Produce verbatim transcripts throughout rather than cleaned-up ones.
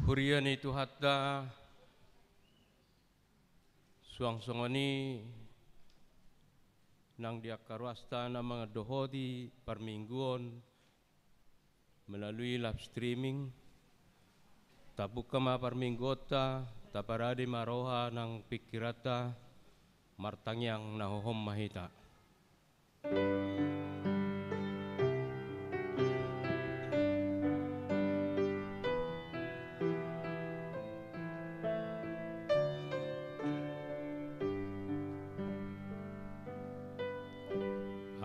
Huria ni Tuhanta, suang songon i nang di angka ruasta na mandohoti parmingguon melalui live streaming, tapungka ma parmingguonta, taparade ma roha nang pingkiranta, martangiang na hohom ma hita.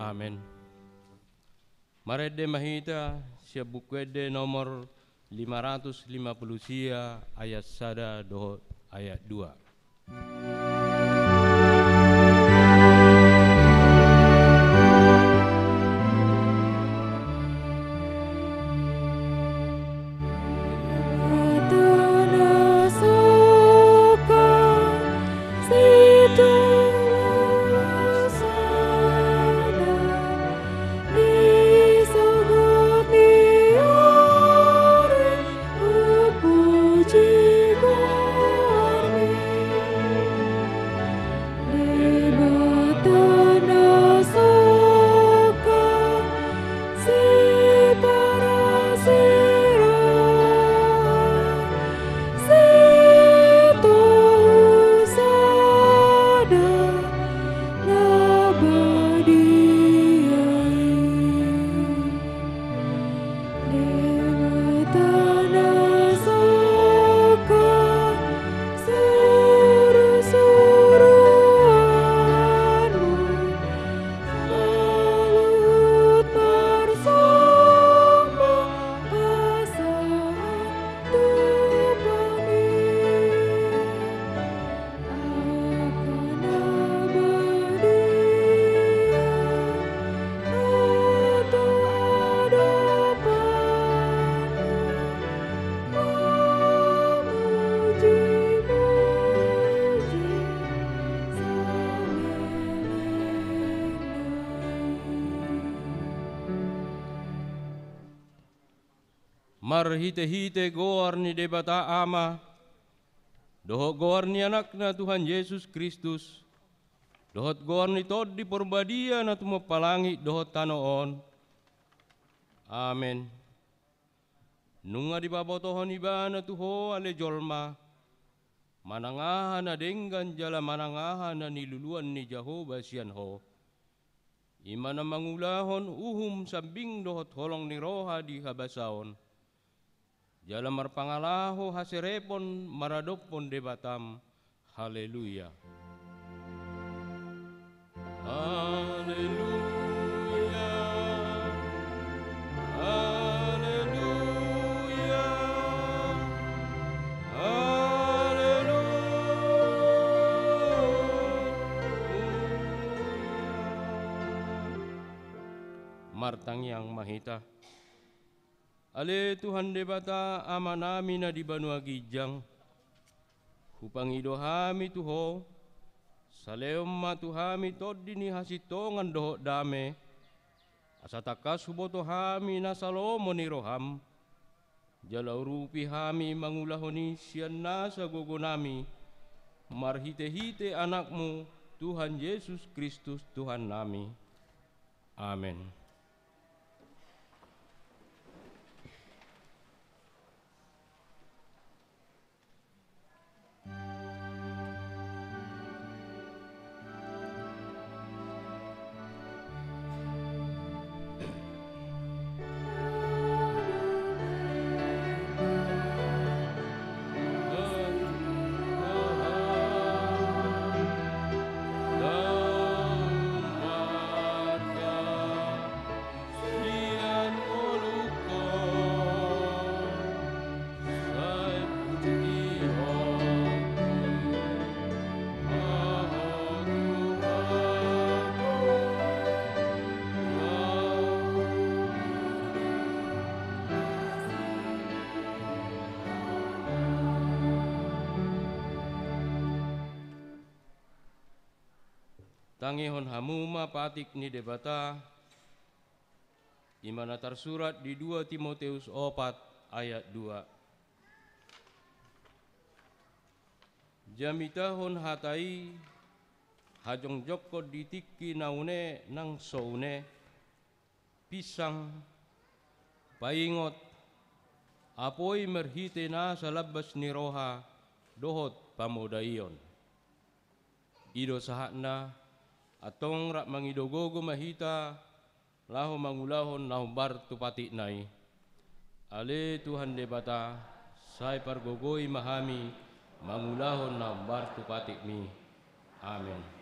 Amen. Marende ma hita sian Buku Ende nomor lima ratus lima puluh sia, ayat sada dohot ayat dua. Marhite-hite goar ni Debata Ama, dohot goar ni Anakna Tuhan Jesus Kristus, dohot goar ni Tondi Porbadia na tumompa langit dohot tano on. Amen. Nunga dipabotohon Ibana tu ho ale jolma, manang aha na denggan jala manang aha na niluluan ni Jahowa sian ho. I ma na mangulahon uhum sambing dohot holong ni roha di habasaon, jala marpangalaho haserepon maradophon Debatam. Haleluya. Haleluya. Haleluya. Haleluya. Martangiang ma hita. Ale Tuhan Debata, Amanami na di banua ginjang, hupangido hami tu ho, salehon ma tu hami tondi ni hasintongan dohot dame, asa tangkas huboto hami nasa lomo ni roham, jala urupi hami mangulahon i sian nasa gogonami, marhite-hite Anakmu, Tuhan Jesus Kristus, Tuhannami. Amen. Tangihon hamu ma patik ni Debata, i ma na tarsurat di dua Timoteus opat ayat dua. Jamitahon hata i, hajongjongkon di tingki na une nang so une, pinsang, paingot, apoi marhite nasa lambas ni roha dohot pamodaion. I do sahatna, antong rap mangido gogo ma hita, laho mangulahon na hombar tu patikna i. Ale Tuhan Debata, sai pargogoi ma hami mangulahon na hombar tu patikmi. Amen.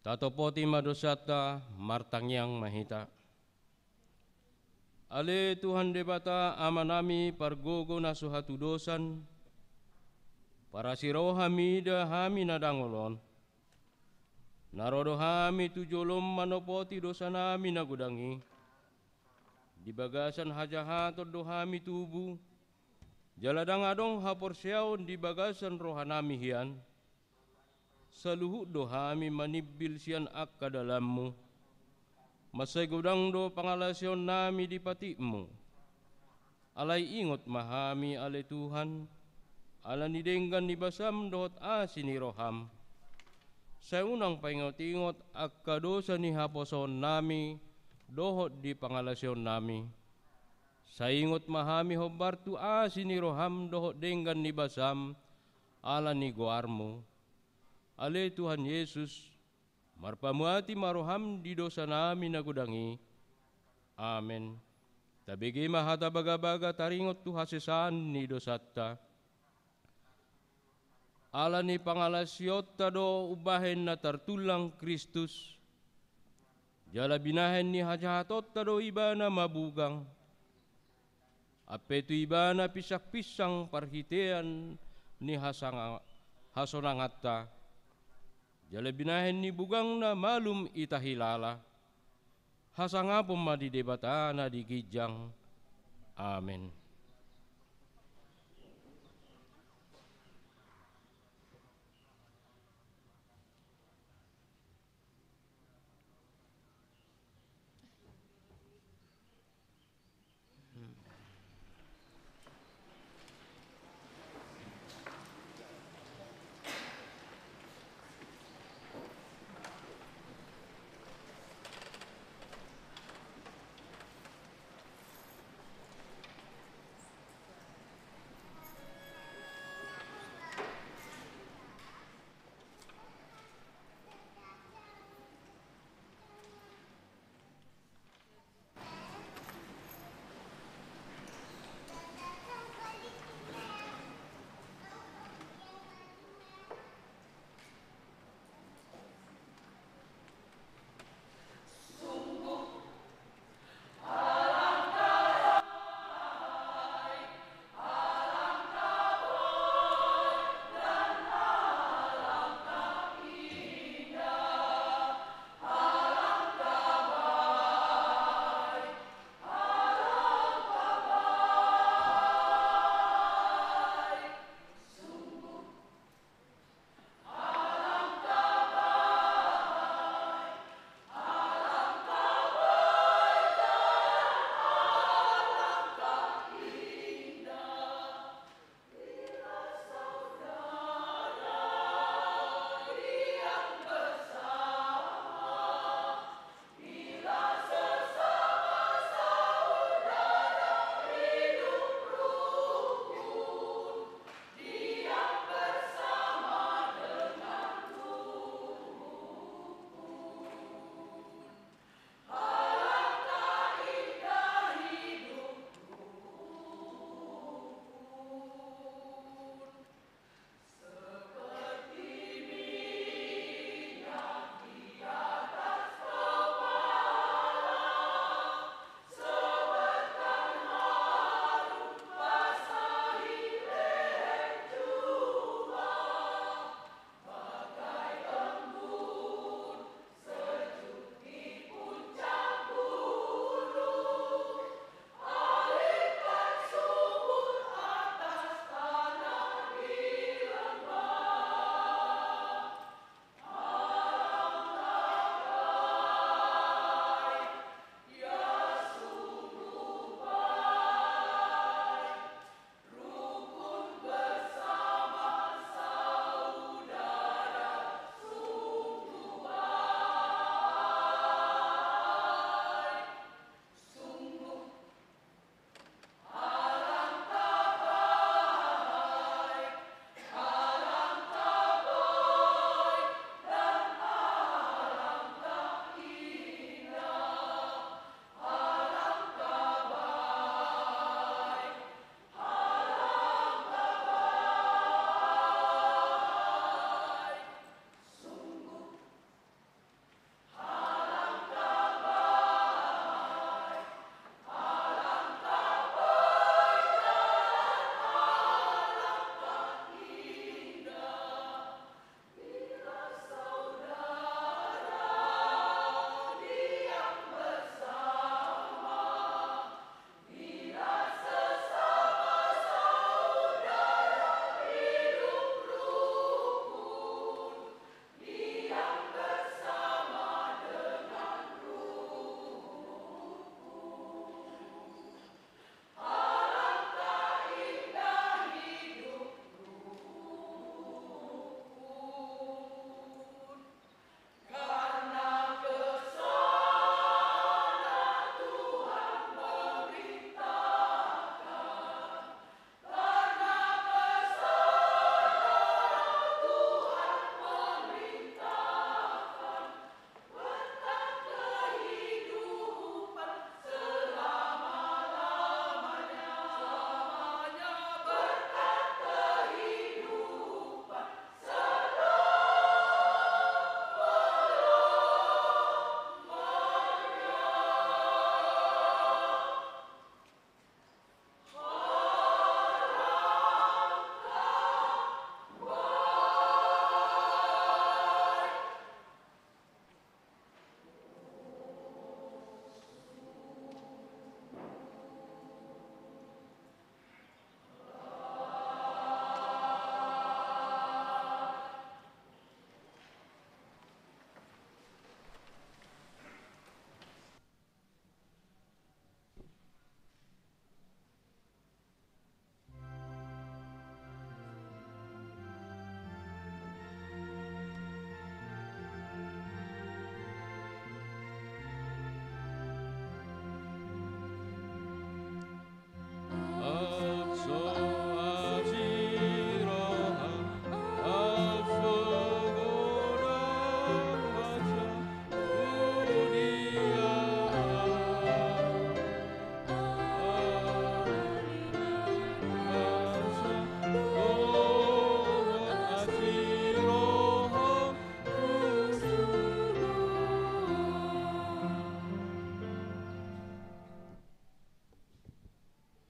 Tatopoti ma dosanta, martangiang ma hita. Ale Tuhan Debata Amanami pargogo na so hatudosan, parasi roha mida hami na dangol on. Na ro do hami tu jolom manopoti dosanami na godang i. Di bagasan hajahaton do hami tubu, jala ndang adong haporseaon di bagasan rohanami hian. Saluhut do hami manimbil sian angka dalanmu. Mansai godang do pangalaseonnami di patikmu. Alai ingot ma hami ale Tuhan, ala ni denggan ni basam dohot asi ni roham. Sai unang paingot-ingot angka dosa ni haposoonnami dohot di pangalaseonnami. Sai ingot ma hami hombar tu asi ni roham dohot denggan ni basam, ala ni goarmu. Ale Tuhan Jesus, marpamuati ma roham di dosanami na godang i. Amen. Tabege ma hata bagabaga taringot tu hasesaan ni dosanta. Ala ni pangalasionta do umbahen na tartullang Kristus. Jala binahen ni hajahatonta do ibana mabugang. Ampe tu ibana pinsang-pinsang parhitean ni hasanga-, hasonanganta. Jala binahen ni bugangna malum ita hilala. Hasangapon ma di Debata na di ginjang. Amen.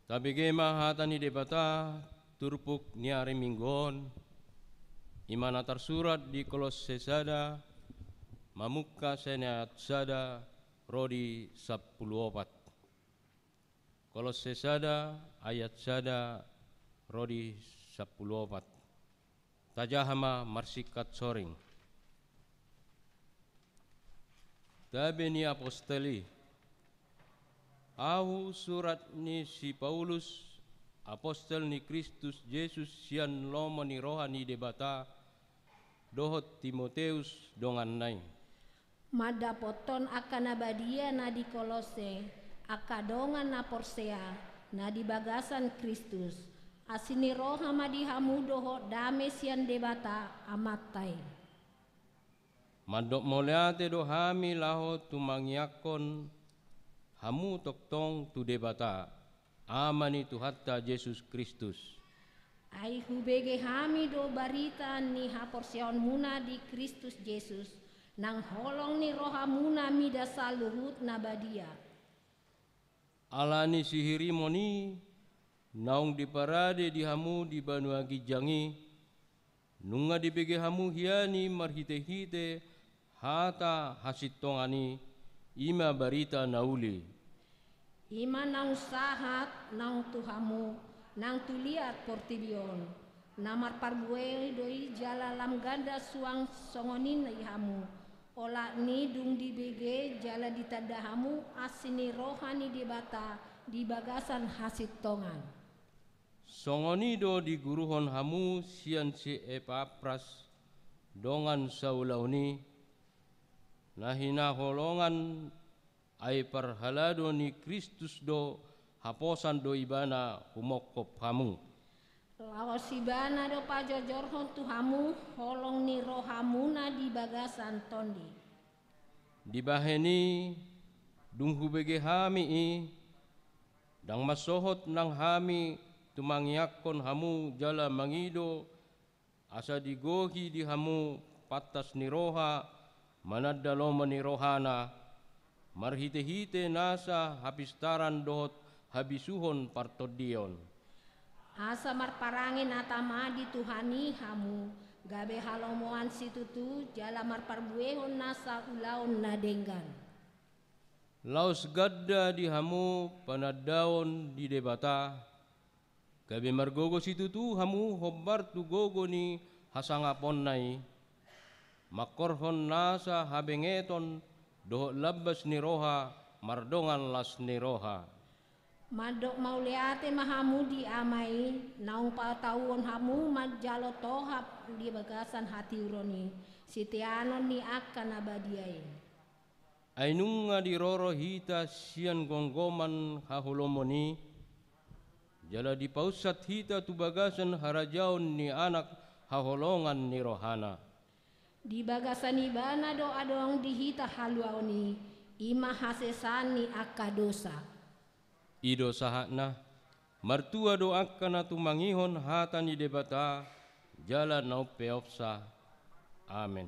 Tabege ma hata ni Debata, turpuk ni ari Minggu on, i ma na tarsurat di Kolosse sada, mamungka sian ayat sada ro di sampulu opat. Kolosse sada ayat sada ro di sampulu opat. Tajaha ma marsingkat soring. Tabe ni apostel i. Ahu surat ni si Paulus, apostel ni Kristus Jesus sian lomo ni roha ni Debata, dohot Timoteus donganna i. Mandapothon angka na badia na di Kolosse, angka dongan na porsea, na di bagasan Kristus. Asi ni roha ma di hamu dohot dame sian Debata Amanta i. Mandok mauliate do hami laho tumangiangkon hamu tongtong tu Debata, Ama ni Tuhanta Jesus Kristus. Ai hubege hami do barita ni haporseaonmuna di Kristus Jesus, nang holong ni rohamuna mida saluhut na badia. Ala ni sihirimon i, naung diparade di hamu di banua ginjang i, nunga dibege hamu hian i marhitehite hata hasintongan i, i ma barita na uli. I ma naung sahat nang tu hamu, nang tu liat portibi on. Na marparbue do i jala lam ganda suang songon i di hamu. Olat ni dung dibege jala ditanda hamu asi ni roha ni Debata di bagasan hasintongan. Songon i do diguruhon hamu sian si Epapras, dongan saulaon i, na hinaholongan, ai parhalado ni Kristus do, haposan do ibana humongkop hamu. Laos ibana do pajojorhon tu hamu holong ni rohamuna di bagasan tondi. Dibahen i, dung hubege hami i, ndang mansohot nang hami tumangiangkon hamu jala mangido, asa digohi di hamu pantas ni roha, mananda lomo ni rohana, marhitehite nasa hapistaran dohot habisuhon partondion. Asa marparange na tama di Tuhan i hamu, gabe halomoan situtu jala marparbuehon nasa ulaon na denggan. Laos ganda di hamu panandaon di Debata, gabe margogo situtu hamu hombar tu gogo ni hasangaponna i, mangkorhon nasa habengeton dohot lambas ni roha mardongan las ni roha. Mandok mauliate ma hamu di Ama i, naung patauhon hamu manjalo tohap di bagasan hatiuron i, siteanon ni angka na badia i. Ai nunga diroro hita sian gomgoman haholomon i, jala dipaunsat hita tu bagasan harajaon ni Anak haholongan ni rohana. Di bagasan ibana do adong di hita haluaon i, i ma hasesaan ni angka dosa. I do sahatna, martua do angka na tumangihon hata ni Debata, jala na umpeopsa. Amen.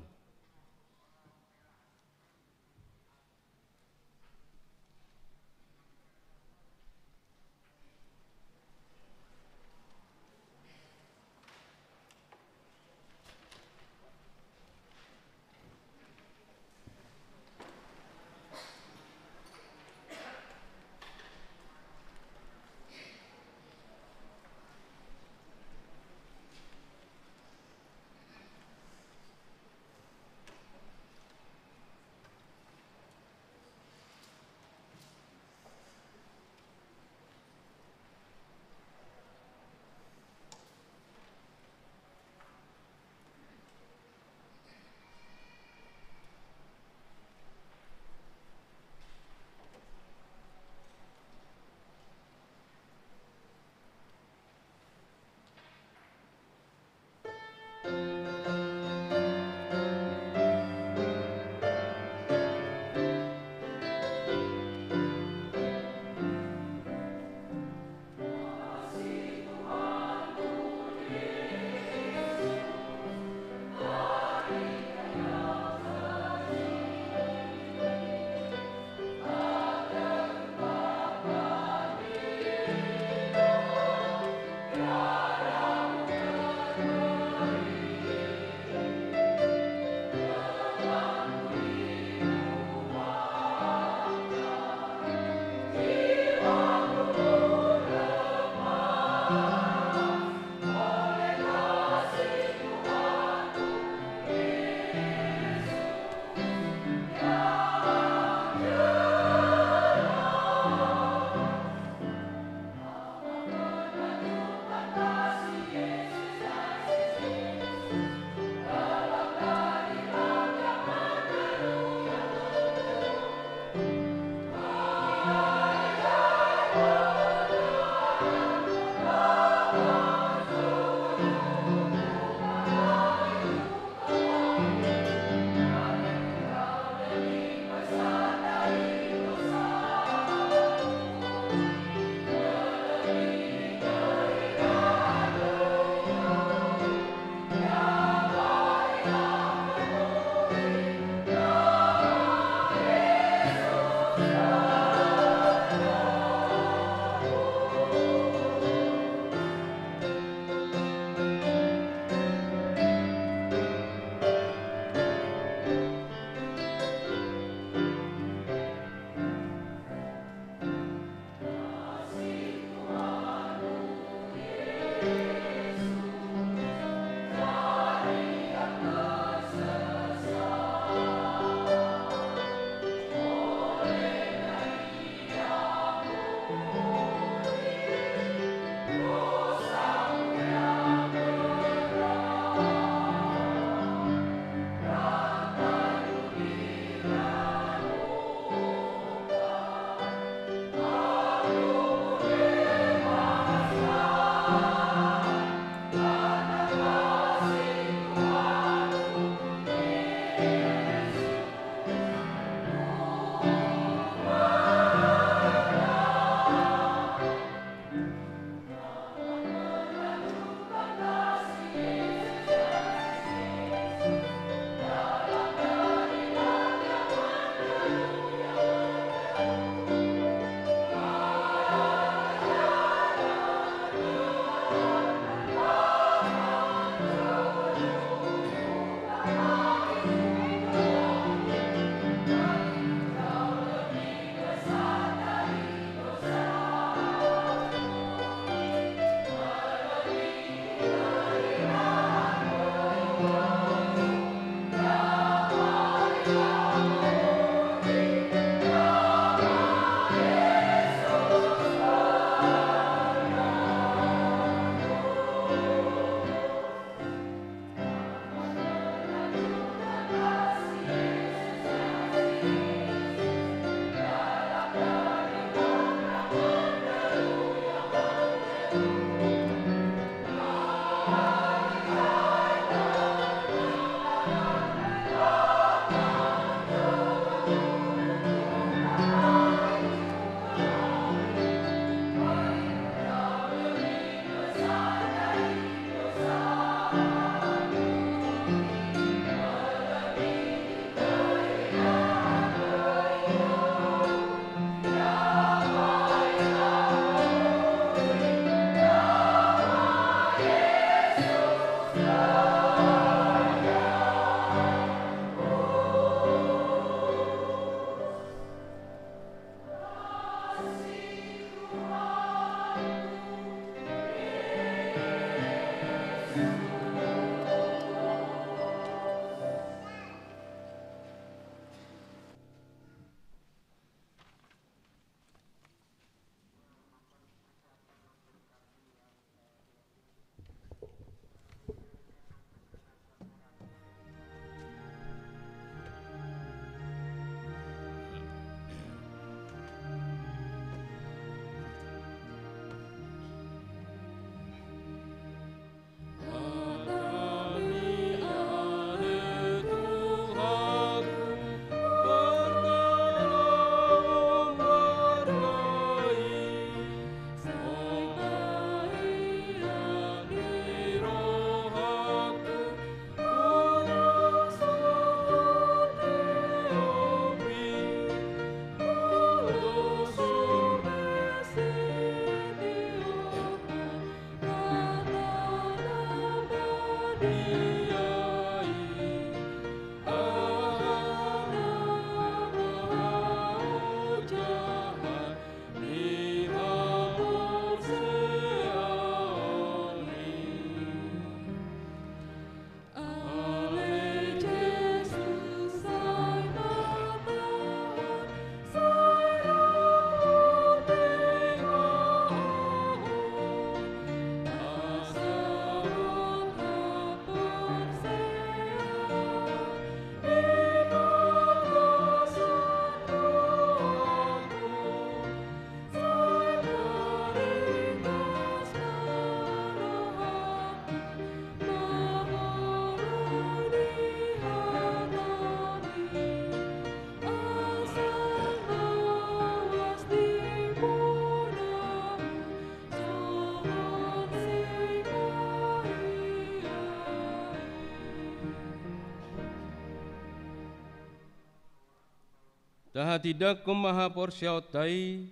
Tahatindangkon ma haporseaonta i,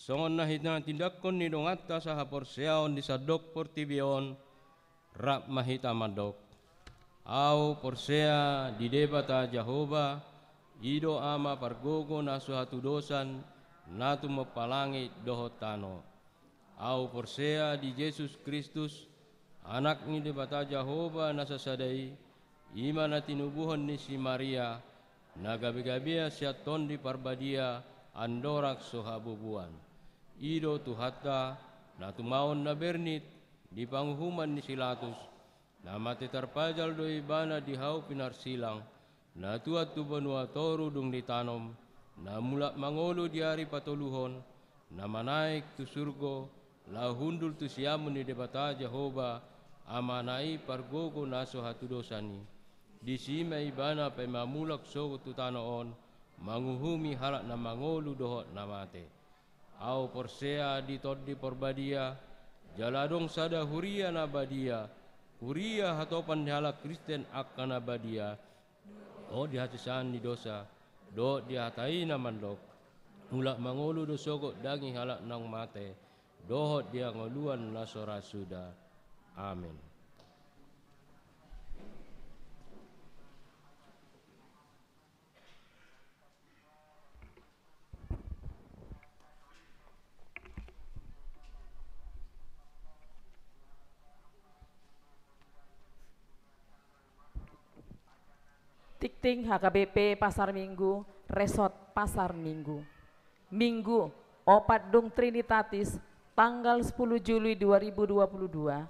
songon na hinatindangkon ni donganta sahaporseaon di sandok portibi on, rap ma hita mandok: Ahu porsea di Debata Jahowa, i do Ama pargogo na so hatudosan, na tumompa langit dohot tano. Ahu porsea di Jesus Kristus, Anak ni Debata Jahowa na sasada i, i ma na tinubuhon ni si Maria, na gabe-gabean sian Tondi Parbadia, andorang so habubuan. I do Tuhanta, na tumaon na bernit di panguhuman ni si Latus, na mate tarpajal do Ibana di hau pinarsilang, na tuat tu banua toru dung ditanom, na mulak mangolu di ari patoluhon, na manaek tu surgo, laho hundul tu siamun ni Debata Jahowa, Amana i pargogo na so hatudosan i. Disi ma Ibana paima mulak sogot tu tano on, manguhumi halak na mangolu dohot na mate. Ahu porsea di Tondi Parbadia, jala adong sada huria na badia, huria hatopan ni halak Kristen angka na badia, dohot di hasesaan ni dosa, dohot di hata i na mandok: Mulak mangolu do sogot daging halak naung mate, dohot di hangoluan na so ra suda. Amen. Tingting H K B P Pasar Minggu, Resort Pasar Minggu. Minggu, opat dung Trinitatis, tanggal sepuluh Juli dua ribu dua puluh dua.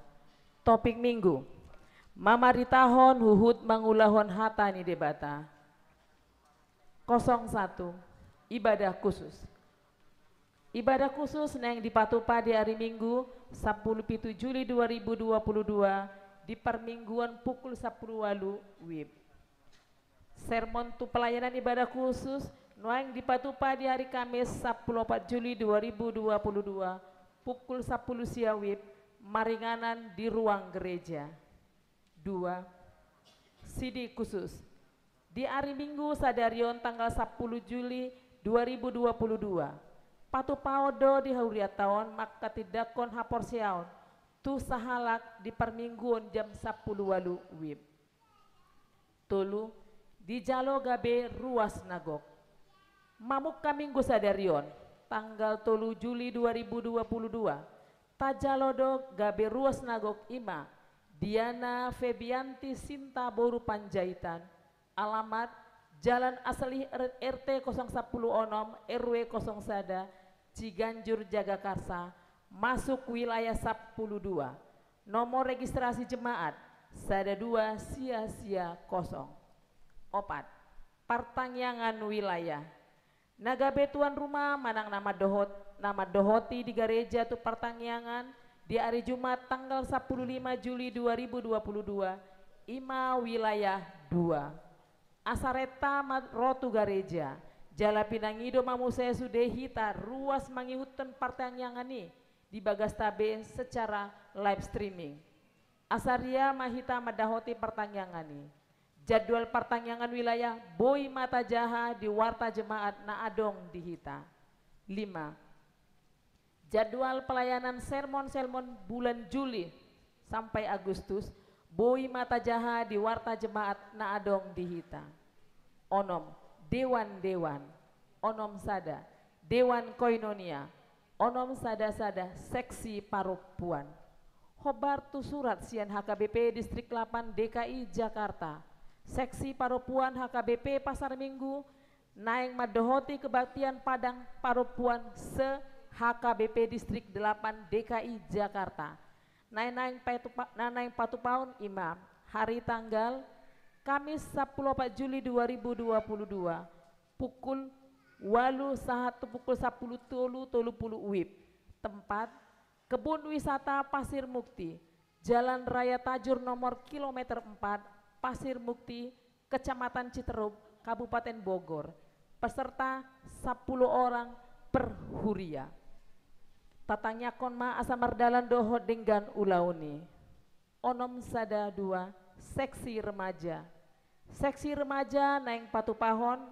Topik Minggu: mamaritahon huhut mangulahon hata ni Debata. Kosong satu. Ibadah khusus. Ibadah khusus naeng dipatupa di ari Minggu, sapuluh pitu Juli dua ribu dua puluh dua, di parmingguon pukul sapuluh ualu WIB. Sermon tu pelayanan ibadah khusus naeng dipatupa di ari Kamis, sapuluh opat Juli dua ribu dua puluh dua, pukul sapuluh sia WIB, maringanan di ruang gereja. Dua. Sidi khusus. Di ari Minggu sadari on tanggal sapuluh Juli dua ribu dua puluh dua, patupaon do di hurianta on mangkatindangkon haporseaon tu sahalak di parmingguon jam sapuluh ualu WIB. Tolu. Dijalo gabe ruas na gok. Mamungka Minggu sadari on, tanggal tolu Juli dua ribu dua puluh dua, tajalo do gabe ruas na gok, i ma Diana Febianti Sinta boru Panjaitan, alamat Jalan Asalih, R-, R T kosong sapuluh onom, R W kosong sada, Ciganjur, Jagakarsa, masuk wilayah sapuluh dua. Nomor registrasi jemaat sada dua sia sia kosong. Opat. Partangiangan wilayah. Na gabe tuan rumah manang na mandohot-, na mandohoti di gareja tu partangiangan di ari Jumat tanggal sapuluh lima Juli dua ribu dua puluh dua, i ma wilayah dua. Asa renta ma ro tu gareja, jala pinangido ma muse sude hita ruas mangihuthon partangiangan i di bagasta be secara live streaming. Asa ria ma hita mandohoti partangiangan i. Jadwal partangiangan wilayah boi ma tajaha di warta jemaat na adong di hita. Lima. Jadwal pelayanan sermon-sermon bulan Juli sampai Agustus boi ma tajaha di warta jemaat na adong di hita. Onom. Dewan-dewan. Onom sada. Dewan koinonia. Onom sada sada, seksi parompuan. Hombar tu surat sian H K B P Distrik delapan D K I Jakarta, seksi parompuan H K B P Pasar Minggu naeng mandohoti kebaktian padang parompuan se-H K B P Distrik delapan D K I Jakarta. Na naeng patupa-, na naeng patupaon i ma hari tanggal Kamis sapuluh opat Juli dua ribu dua puluh dua, pukul ualu sahat tu pukul sapuluh tolu tolu puluh WIB. Tempat, Kebun Wisata Pasir Mukti, Jalan Raya Tajur nomor kilometer empat, Pasir Mukti, Kecamatan Citerep, Kabupaten Bogor. Peserta sapuluh orang per huria. Tatangiangkon ma asa mardalan dohot denggan ulaon i. Onom sada dua, seksi remaja. Seksi remaja naeng patupahon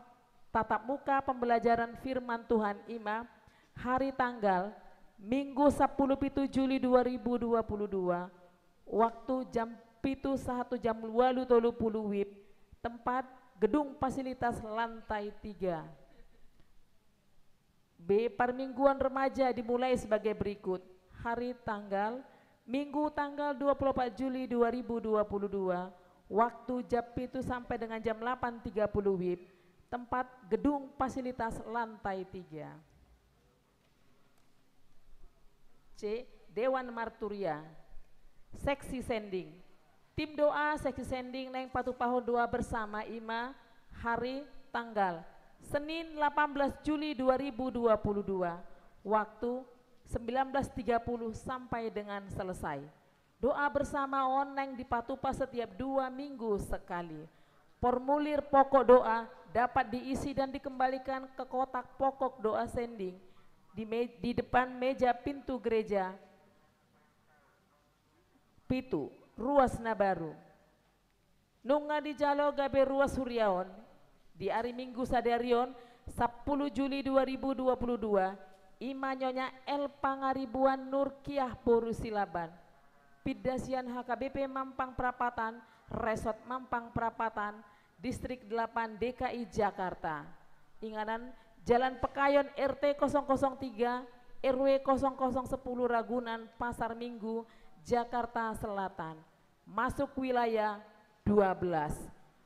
tatap muka pembelajaran firman Tuhan i ma hari tanggal Minggu sampulu pitu Juli dua ribu dua puluh dua, waktu jam pitu sahat tu jam ualu tolu pulu WIB, tempat gedung fasilitas lantai tiga. B. Parmingguan remaja dimulai sebagai berikut. Hari tanggal, Minggu tanggal dua puluh empat Juli dua ribu dua puluh dua, waktu jam pitu sampai dengan jam delapan tiga puluh WIB, tempat gedung fasilitas lantai tiga. C. Dewan Marturia. Seksi sending. Tim doa seksi sending naeng patupahon doa bersama i ma hari tanggal Senin delapan belas Juli dua ribu dua puluh dua, waktu sembilan belas tiga puluh sampai dengan selesai. Doa bersama on naeng dipatupa setiap dua minggu sekali. Formulir pokok doa dapat diisi dan dikembalikan ke kotak pokok doa sending di me-, di depan meja pintu gereja. Pitu, ruas na baru. Nunga dijalo gabe ruas huria on, di ari Minggu sadari on, sampulu Juli dua ribu dua puluh dua, i ma Nyonya L. Pangaribuan Nurkiah boru Silaban, pinda sian H K B P Mampang Prapatan, Resort Mampang Prapatan, Distrik delapan D K I Jakarta. Inganan, Jalan Pekayon, R T kosong kosong tiga, R W kosong kosong sepuluh Ragunan, Pasar Minggu, Jakarta Selatan. Masuk wilayah dua belas.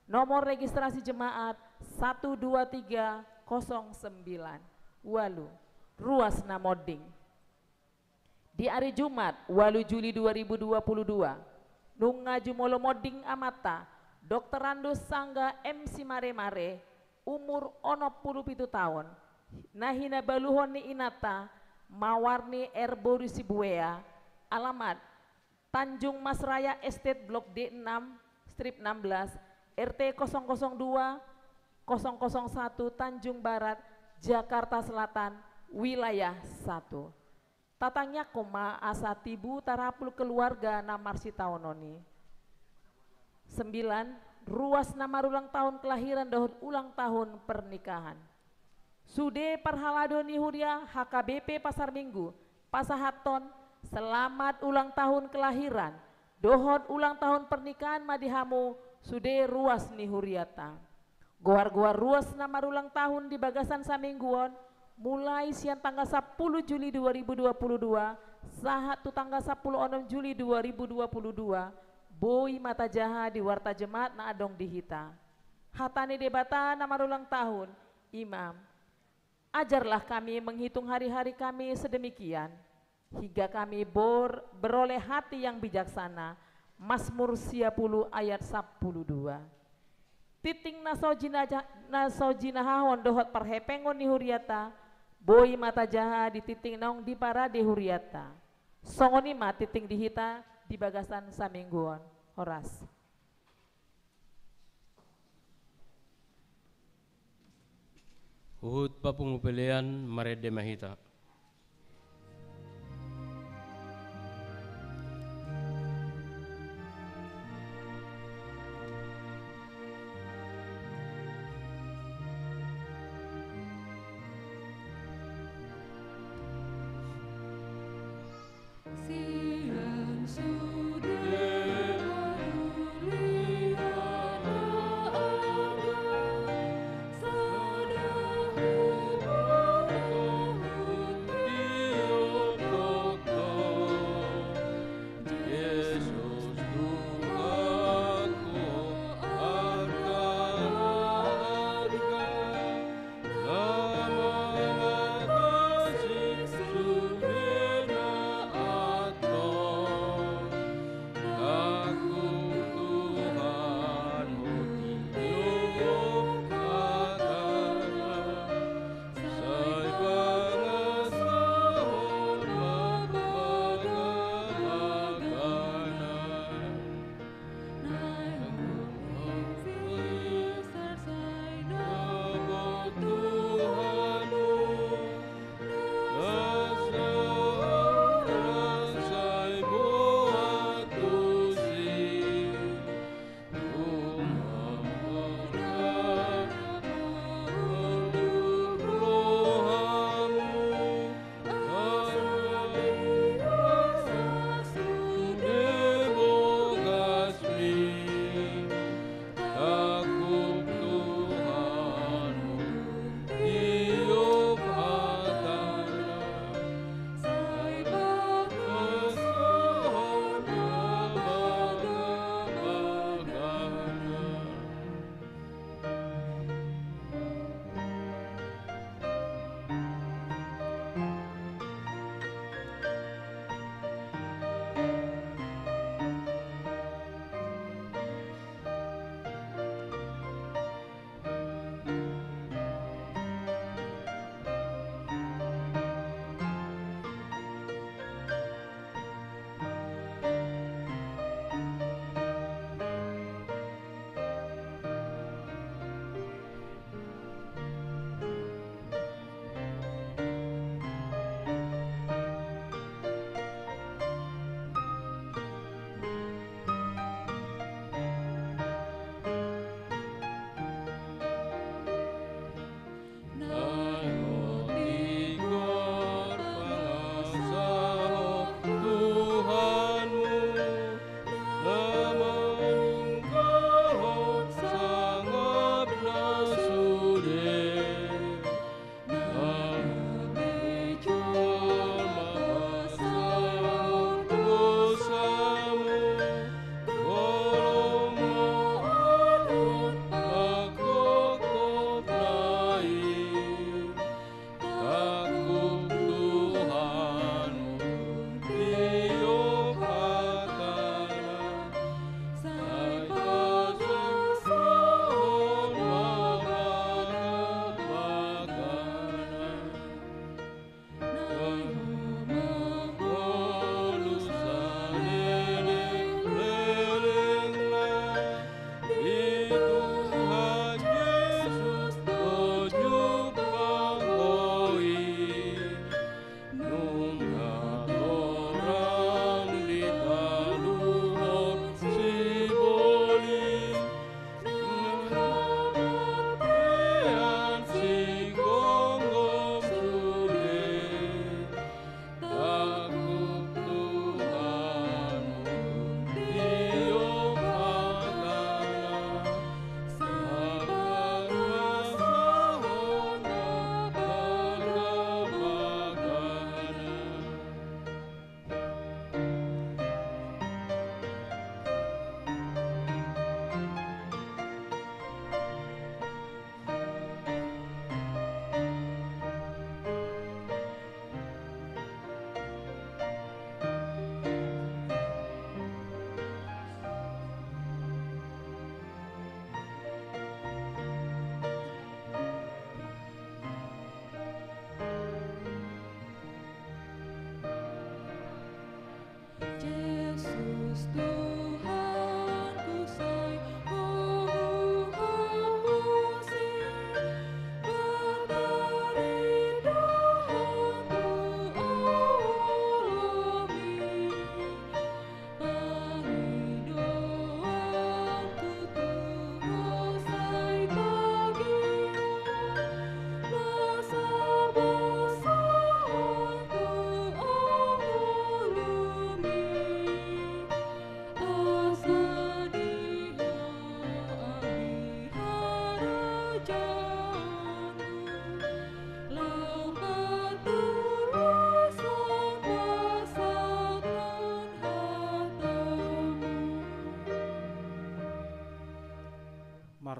Nomor registrasi jemaat satu dua tiga kosong sembilan. Ualu, ruas na monding. Di ari Jumat, ualu Juli dua ribu dua puluh dua, nunga jumolo monding amanta, Doktorandus Sangga M. Simaremare, umur onom pulu pitu taon, na hinabaluhon ni inanta, Mawarni R. boru Sibuea, alamat, Tanjung Mas Raya Estate, Blok D enam, Strip enam belas, R T kosong kosong dua, kosong kosong satu, Tanjung Barat, Jakarta Selatan, Wilayah satu. Tatangiangkon ma asa tibu tarapul keluarga na marsitaonon i. Sembilan, ruas na marulang tahun kelahiran dohot ulang tahun pernikahan. Sude parhalado ni huria H K B P Pasar Minggu pasahathon selamat ulang tahun kelahiran dohot ulang tahun pernikahan ma di hamu sude ruas ni hurianta. Goar-goar ruas na marulang tahun di bagasan saminggu on, mulai sian tanggal sampulu Juli dua ribu dua puluh dua sahat tu tanggal sampulu onom Juli dua ribu dua puluh dua, boi ma tajaha di warta jemaat na adong di hita. Hata ni Debata na marulang tahun, i ma, ajarlah kami menghitung hari-hari kami sedemikian, hingga kami bor-, beroleh hati yang bijaksana. Mazmur sia pulu ayat sampulu dua. Tingting na so jinaja-, na so jinahahon dohot parhepengon ni hurianta, boi ma tajaha di tingting naung diparade hurianta. Songon i ma tingting di hita di bagasan saminggu on. Horas. Huhut papungu pelean, marende ma hita.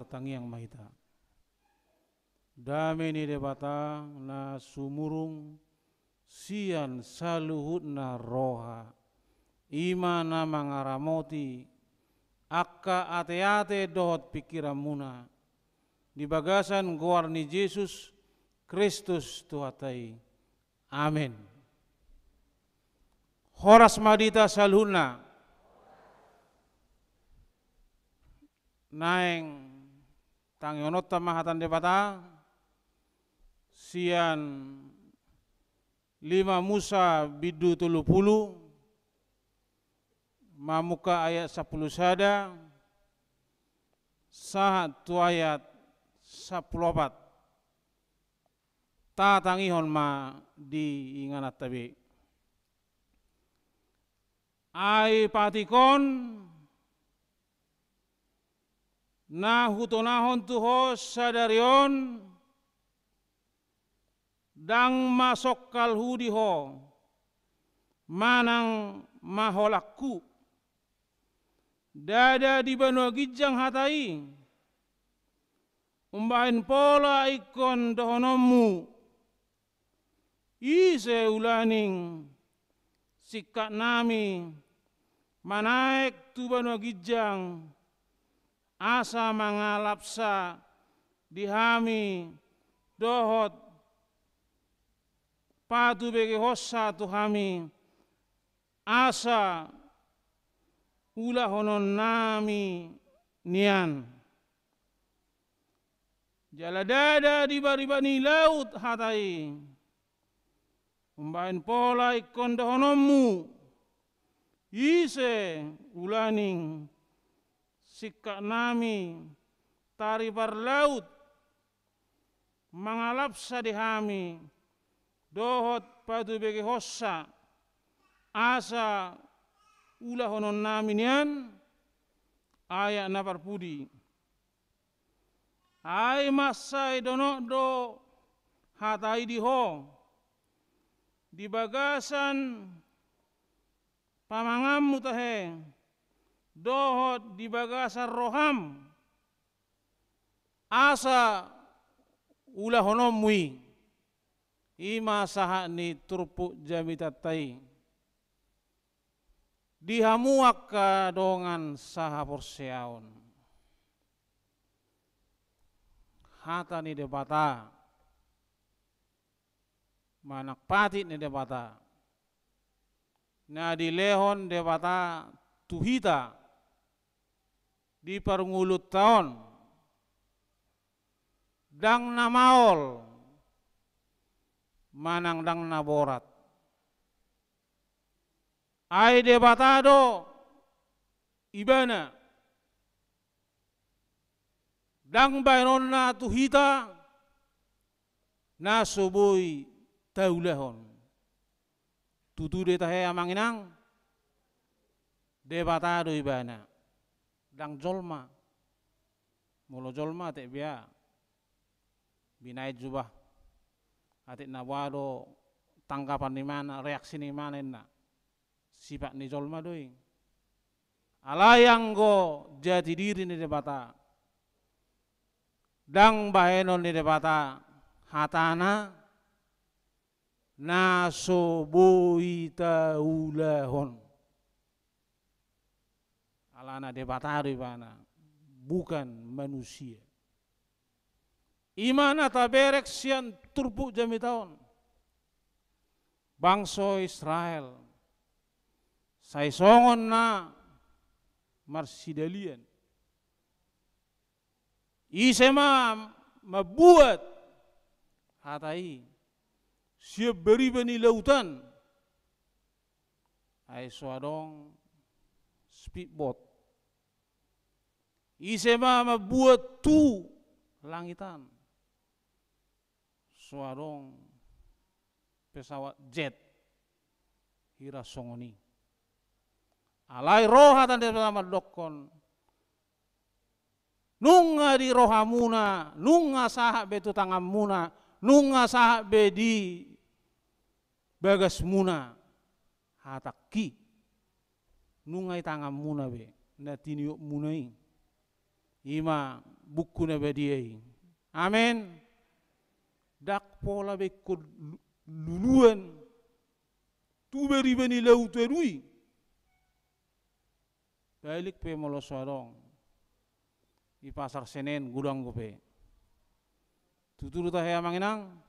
Tangiang ma hita. Dame ni Debata na sumurung sian saluhutna roha, i ma na mangaramoti angka ateate dohot pingkiranmuna, di bagasan goar ni Jesus Kristus Tuhanta i. Amen. Horas ma di hita saluhutna. Naeng tangihononta ma hata ni Debata sian lima Musa bindu tolu pulu, mamungka ayat sampulu sada sahat tu ayat sampulu opat. Tatangihon ma di ingananta be. Ai patik on na hutonahon tu ho sadari on, ndang masongkalhu di ho manang maholanghu. Ndada di banua ginjang hata i, umbahen pola ingkon dohononmu: Ise ulaning singkatnami manaek tu banua ginjang, asa mangalapsa di hami dohot patubegehonsa tu hami, asa ulahononnami nian. Jala ndada di bariba ni laut hata i, umbahen pola ingkon dohononmu: Ise ulaning singkatnami taribar laut mangalapsa di hami dohot patubegehonsa, asa ulahononnami nian? Ayat na parpudi. Ai mansai donok do hata i di ho, di bagasan pamanganmu tahe, dohot di bagasan roham, asa ulahononmu i. I ma sahat ni turpuk jamitanta i. Di hamu angka dongan sahaporseaon, hata ni Debata, manang patik ni Debata na dilehon Debata tu hita di parngoluonta on, ndang na maol manang ndang na borat. Ai Debata do Ibana. Ndang bahenonna tu hita na so boi taulahon. Tutu do i tahe, amang inang? Debata do Ibana, ndang jolma. Molo jolma, atik bea binaen jubah, atik na boha do tanggapan ni ibana, reaksi ni ibana, inna. Sipat ni jolma do i. Alai anggo jati diri ni Debata, ndang bahenon ni Debata hatana na so boi taulahon. Alana Debata do Ibana, bukan manusia. I ma na tabereng sian turpuk jamita on. Bangso Israel sai songon na marsidalian. Ise ma mambuat hata i sian bariba ni lautan, ai so adong speedboat? Ise ma mambuat tu langitan, so adong pesawat jet? Hira songon i. Alai ro hata ni Debata mandokkon, nunga di rohamuna, nunga sahat be tu tanganmuna, nunga sahat be di bagasmuna hatangki. Nunga di tanganmuna be na tiniopmuna i. I ma buku na badia i. Amen. Ndang pola be ingkon lu-, luluan tu bariba ni lautan i. Balik pe molo so adong i Pasar Senen godang dope. Tutu do tahe, Amang Inang,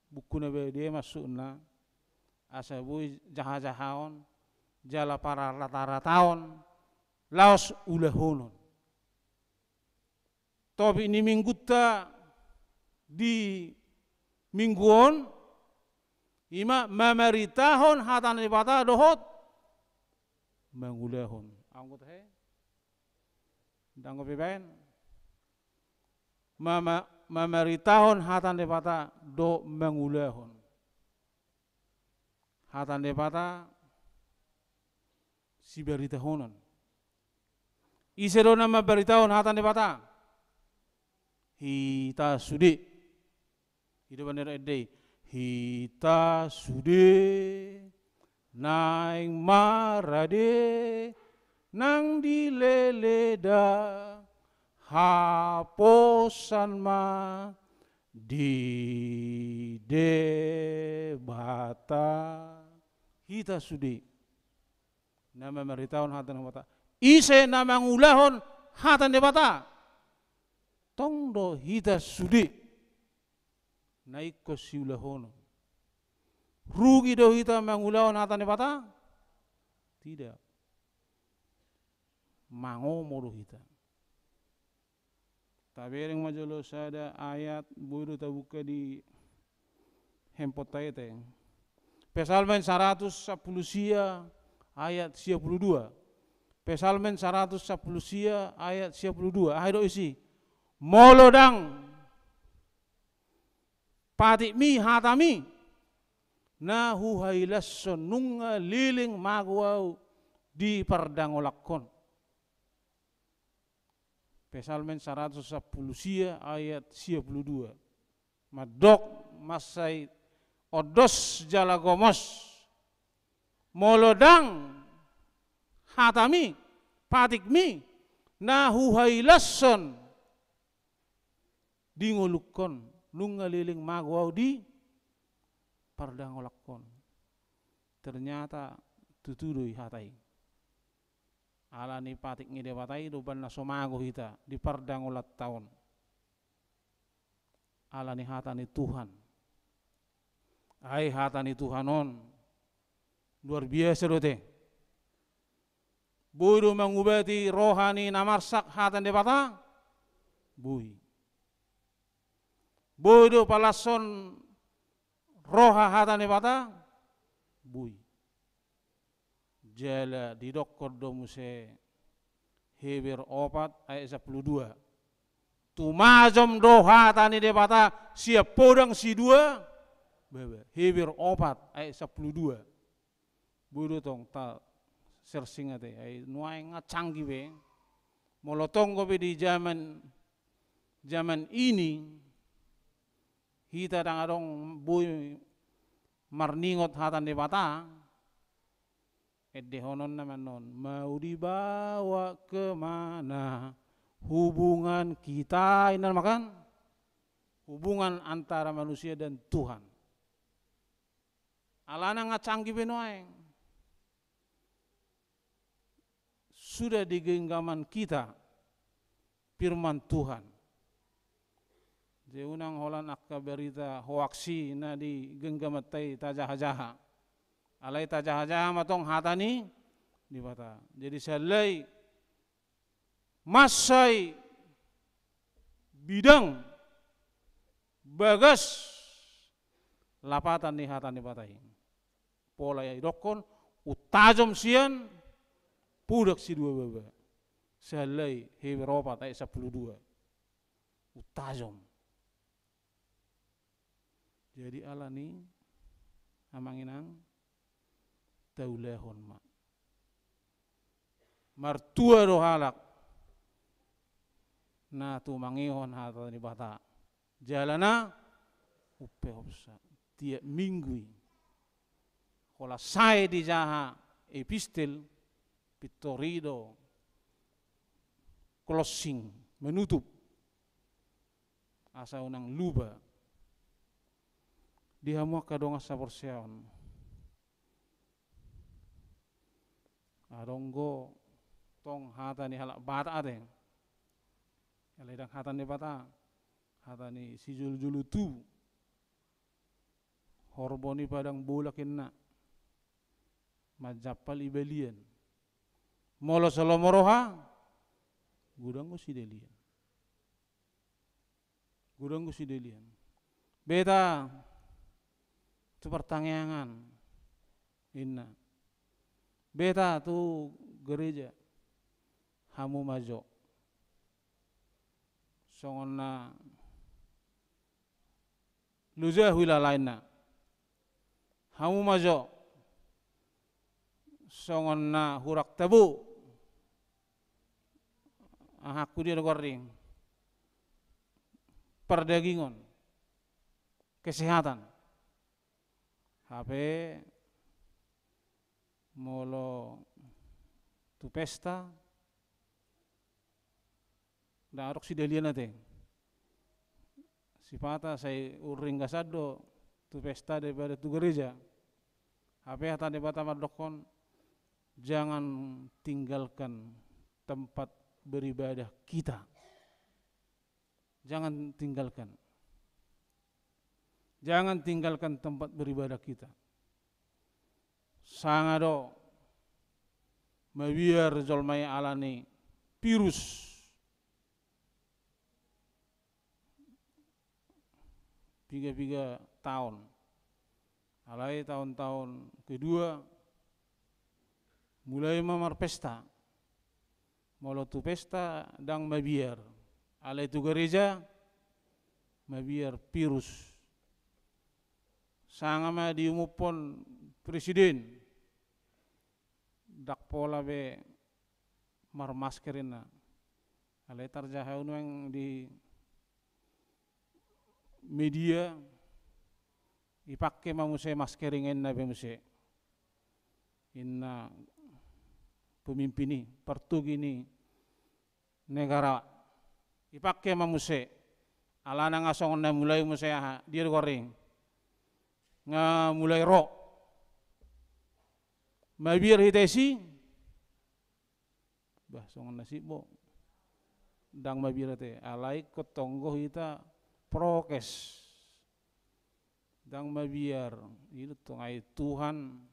buku na badia i masukna, asa boi jaha-jahaon jala pararata-rataon laos ulahonon. Topik ni minggunta di minggu on i ma mamaritahon hata ni Debata dohot mangulahon. Anggo tahe, ndang dope baen. Mama-, mamaritahon hata ni Debata dohot mangulahon. Hata ni Debata sibaritahonon. Ise do na mambaritahon hata ni Debata? Hita sude. I do baen ni ende i. Hita sude naeng marade nang dileleda, haposan ma di Debata. Hita sude na mamaritahon hata ni Debata. Ise na mangulahon hata ni Debata? Tong do hita sude na ingkon siulahonon. Rugi do hita mangulahon hata ni Debata? Tidak. Mangomo do hita. Tabereng ma jolo sada ayat, boi do tabuka di handphoneta i. Psalmen saratus sampulu sia ayat sia pulu dua. Psalmen saratus sampulu sia ayat sia pulu dua. Aha do isi? Molo ndang patikmi hatami na huhailashon, nunga leleng mago ahu di pardangolangkon. Psalmen saratus sampulu sia ayat sia pulu dua. Mandok mansai ondos jala gomos. Molo ndang hatami, patikmi, na huhailashon di ngolungkon, nunga leleng mago ahu di pardangolangkon. Ternyata tutu do i hata i. Ala ni patik ni Debata i do umbahen na so mago hita di pardangolanta on. Ala ni hata ni Tuhan. Ai hata ni Tuhan on luar biasa do te. Boi do mangubati roha ni na marsak hata ni Debata? Boi. Boi do palashon roha hata ni Debata? Boi. Jala didokkon do muse Heber opat ayat sampulu dua. Tumajom do hata ni Debata sian podang sidua baba. Heber opat ayat sampulu dua. Boi do tong ta searching ate, ai nuaeng nga canggih be. Molo tong dope di zaman, zaman ini, hita ndang adong boi marningot hata ni Debata, endehononna ma annon, "Mau dibawa ke mana hubungan kita?" Inna ma kan? Hubungan antara manusia dan Tuhan. Alana nga canggih be nuaeng. Sudah di genggaman kita firman Tuhan. Jadi unang holan angka berita hoax i na di genggamanta i tajahajaha. Alai tajahajaha ma tong hata ni Debata. Jadi sahali mansai bidang bagas lapatan ni hata ni Debata i. Pola i didokkon, "Untajom sian podang sidua baba." Sahali Heber opat ayat sampulu dua. Untajom. Jadi alani, Amang Inang, taulahon ma. Martua do halak na tumangihon hata ni Debata. Jala na umpeopsa tiap minggu i. Holan sae dijaha epistel, pintor i do closing menutup, asa unang lupa di hamu angka dongan saporseaon. Adong do tong hata ni halak Batak ate. Alai ndang hata ni Batak, hata ni sijolojolo tubu. Horbo ni padang bolak inna, manjampal i balian. Molo so lomo roha, godang do sidalian. Godang do sidalian. Beta tu partangiangan inna. Beta tu gereja, hamu ma jo. Songon na loja huilala inna. Hamu ma jo. Songon na hurang tabo. Aha, tu dia do goarna? Pardagingon. Kesehatan. Hape molo tu pesta, ndang adong sidalian ate. Sipata sai ringgasan do tu pesta daripada tu gereja. Hape hata ni Debata mandokkon, jangan tinggalkan tempat beribadah kita. Jangan tinggalkan. Jangan tinggalkan tempat beribadah kita. Sanga do mabiar jolma i ala ni virus piga-piga taon. Alai taon-taon kedua, mulai ma marpesta. Molo tu pesta ndang mabiar. Alai tu gereja, mabiar virus. Sanga ma diumuphon presiden. Ndang pola be marmasker inna. Alai tarjaha nuaeng di media, ipangke ma muse masker i, inna be muse. Inna pemimpin i, partugi ni negara. Ipangke ma muse. Alana nga songon na mulai muse aha, dia do goarna? Nga mulai ro. Mabiar hita disi, bah, songon nasib bo. Ndang mabiar ate, alai ingkon tong do hita prokes. Ndang mabiar, i do tong, ai Tuhan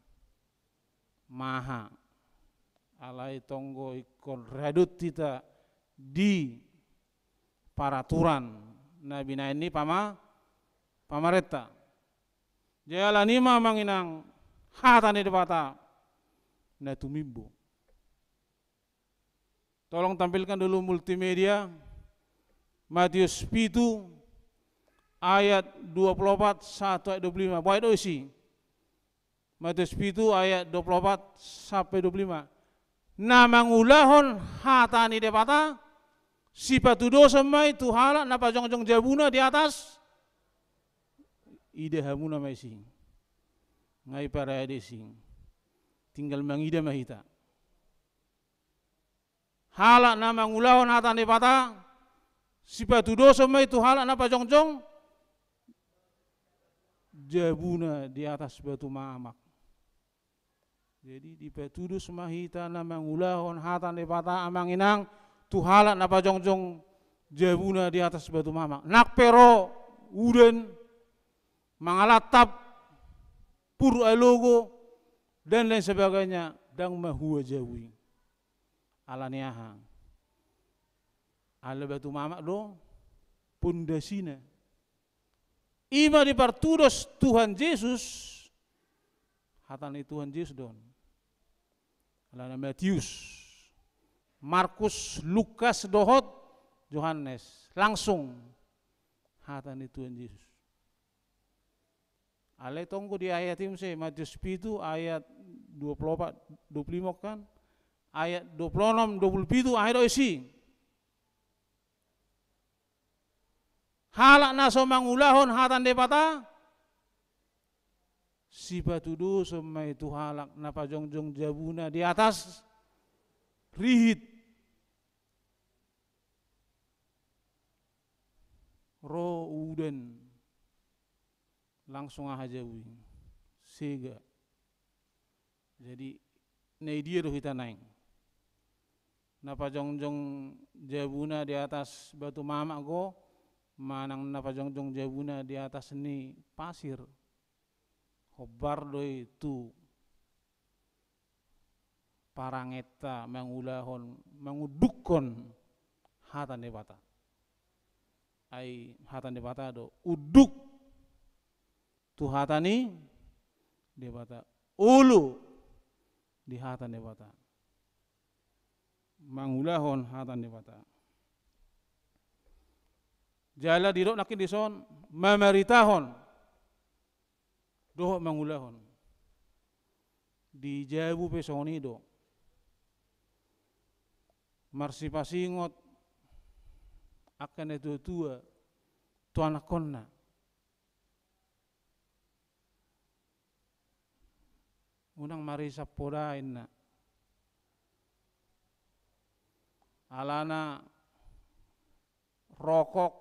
maha. Alai tong do ingkon radot hita di paraturan na binahen ni pama-, pamarenta. Jadi alani i ma amang inang, hata ni Debata na tumimbo. Tolong tampilkan dulu multimedia. Matius pitu ayat dua puluh opat sahat tu ayat dua puluh lima. Boha do isi? Matius pitu ayat dua puluh opat sampe dua puluh lima. Na mangulahon hata ni Debata, sipatudoson ma i tu halak na pajongjong jabuna di atas. Ida hamuna ma isi. Nga iparade isi. Tinggal mangida ma hita. Halak na mangulahon hata ni Debata, sipatudoson ma i tu halak na pajongjong jabuna di atas batu mamak. Jadi dipatudos ma hita na mangulahon hata ni Debata amang inang, tu halak na pajongjong jabuna di atas batu mamak. Nang pe ro udan, mangalantap, pur alogo, dan lain sebagainya, ndang mahua jabu i. Alani aha? Ala batu mamak do pondasina. I ma dipartudos Tuhan Jesus, hata ni Tuhan Jesus do on. Alana Matius, Markus, Lukas dohot Johannes, langsung hata ni Tuhan Jesus. Alai tong do di ayat i muse, Matius pitu ayat dua puluh opat, dua puluh lima kan, ayat dua puluh enam, dua puluh pitu, aha do isi? Halak na so mangulahon hata ni Debata, sipatudoson ma i tu halak na pajongjong jabuna di atas rihit. udan, langsung aha jabu i, sega. Jadi, na i dia do hita naeng? Na pajongjong jabuna di atas batu mamak do, manang na pajongjong jabuna di atas ni pasir? Hombar do i tu parangenta mangulahon, mangundukhon hata ni Debata. Ai hata ni Debata do unduk tu hata ni Debata, olo di hata ni Debata, mangulahon hata ni Debata. Jala didok nangkin dison, mamaritahon dohot mangulahon. Di jabu pe songon i do. Marsipasingot angka natuatua tu anakkonna. Unang marisap poda, inna. Alana rokok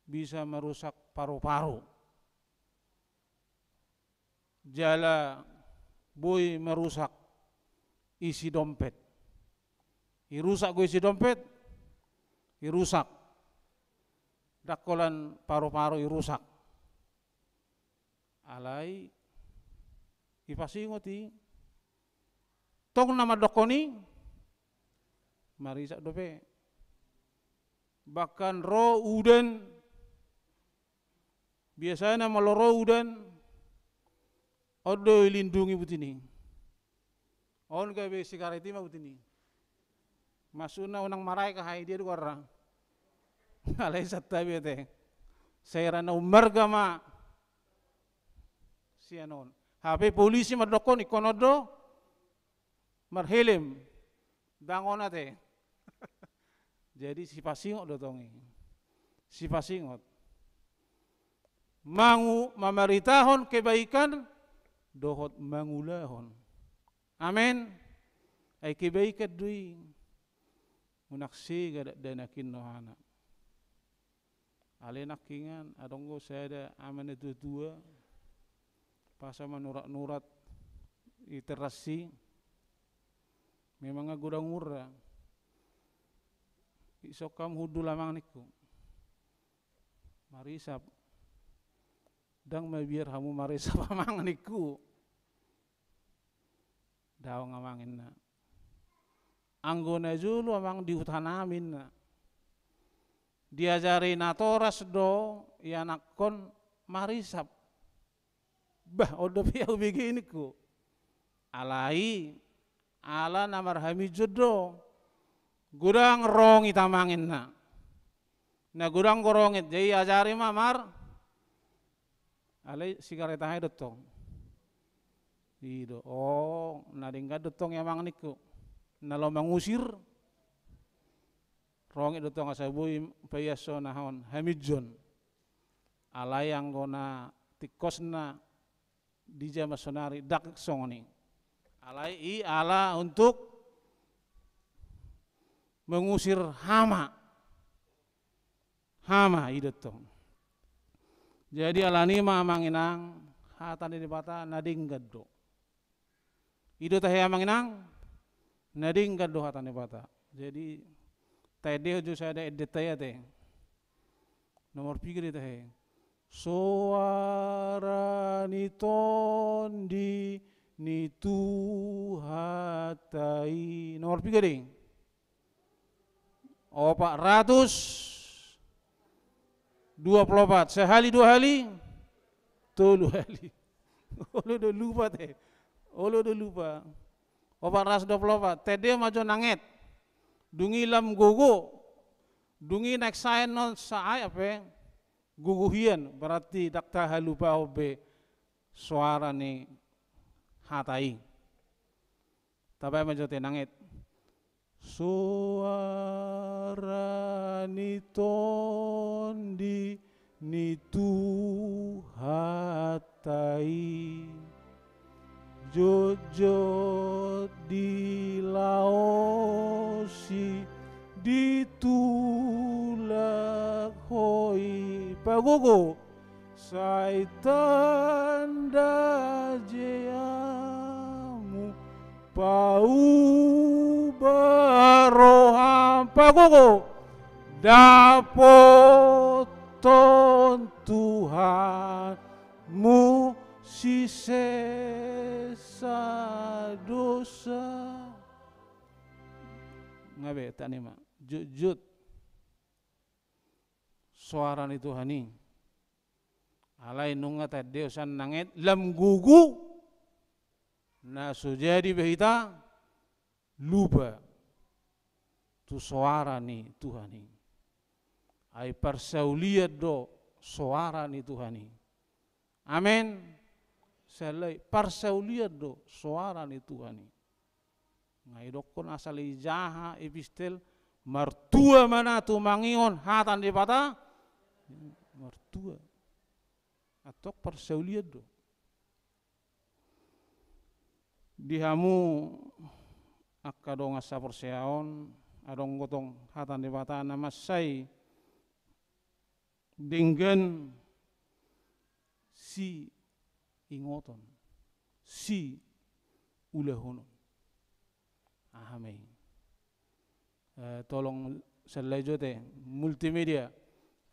bisa marusak paru-paru. Jala boi marusak isi dompet. Irusak do isi dompet, irusak. Ndang holan paru-paru irusak. Alai dipasingot i. Tong na mandokkon i, marisap dope. Bahkan ro udan, biasana molo ro udan, on do dilindungi buti ni. On gabe sigaret i ma buti ni. Maksudna unang maraek, aha i dia do goarna. Alai santabi ate. Sai ra na ummarga ma sian on. Hape polisi mandokkon ingkon on do marhelm. Ndang on ate. Jadi sipasingot do tong i. Sipasingot. Mangu-, mamaritahon kebaikan dohot mangulahon. Amen. Ai kebaikan do i. Unang sega dakdanak i, rohana. Alai nangkiningan, adong do sada ama natuatua, pas manuratnurat di teras i, memang godang umurna. Isok hamu hundul, amang, ningku. Marisap. Ndang mabiar hamu marisap, amang, ningku. Daong, amang, inna. Anggo na jolo, amang, di hutanami, inna, diajari natoras do ianakhon marisap. Bah, on dope ahu bege, ningku. Alai ala na marhaminjon do. Godang rongit, amang, inna. Na godang do rongit, jadi ajari ma mar-, alai sigaret aha i do tong. I do, o, na denggan do tong i, amang, ningku. Na laho mangusir rongit do tong, asa boi paiashon aha on, haminjon. Alai anggo na tingkosna di jaman saonari ndang songon i. Alai i ala untuk mengusir hama. Hama i do tong. Jadi alani i ma, amang inang, hata ni Debata na denggan do. I do tahe, amang inang, na denggan do hata ni Debata. Jadi taendehon jo sada endenta i ate. Nomor piga do i tahe? Soara ni tondi ni Tuhanta i. Nomor piga do i? Opat ratus dua pulu opat. Sahali, dua hali, tolu hali. Olo do lupa ate. Olo do lupa. Opat ratus dua pulu opat. Taendehon ma jo nanget. Dung i lam gogo. Dung i naeng saen on sae ape? Gogo hian, berarti ndang tahalupahon be soara ni hata i. Tabaen ma jo ate, nanget. Soara ni tondi ni Tuhanta i, jotjot dilaosi, ditulak Pagogo. Sai tanda jeamu pauba roham. Pagogo. Dapothon Tuhanmu sisesa dosa. Nga be, tani ma. Jotjot soara ni Tuhan i. Alai nunga tadeo sian nanget lam gogo na so jadi be hita lupa tu soara ni Tuhan i. Ai parsaulian do soara ni Tuhan i. Amen. Sallai parsaulian do soara ni Tuhan i. Nga idokkon asal ijaha epistel, martua ma na tumangihon hata ni Debata, martua. Antong parsaulian do. Di hamu angka dongan saporseaon, adong gotong hata ni Debata na mansai denggan siingoton, siulahonon. Aha ma i? Eh, tolong sallai jo te, multimedia.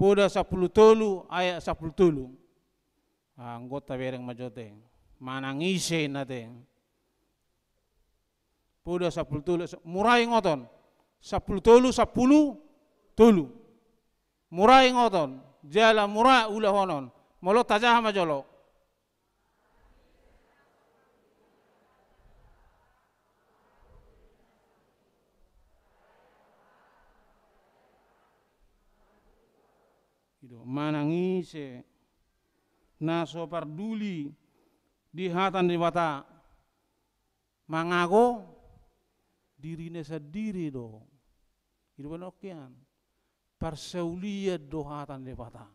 Poda sampulu tolu ayat sampulu tolu. Ah, anggo tabereng ma jo te. Manang ise na te. Poda sampulu tolu, murai ingoton. Sampulu tolu, sampulu tolu. Murai ingoton. Jala murai ulahonon. Molo tajaha ma jolo. I do, manang ise na so parduli di hata ni Debata, mangago dirina sandiri do. I do baen on, parsaulian do hata ni Debata.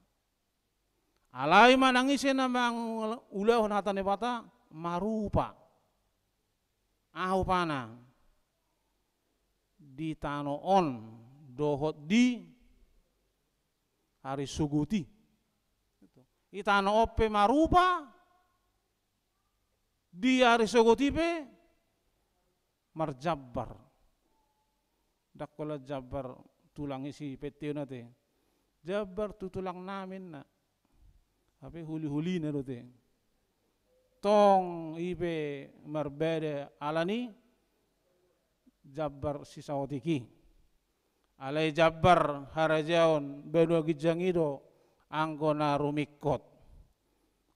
Alai manang ise na mangulahon hata ni Debata, marupa. Aha rupana? Di tano on dohot di ari sogot i. I tano on pe marupa, di ari sogot i pe marjambar. Ndang holan jambar tulang i si Pettiona te. Jambar tu tulang nami na. Hape huli-hulina do te. Tong i pe marbada ala ni jambar si saotik i. Alai jambar harajaon banua ginjang i do anggo na rumingkot.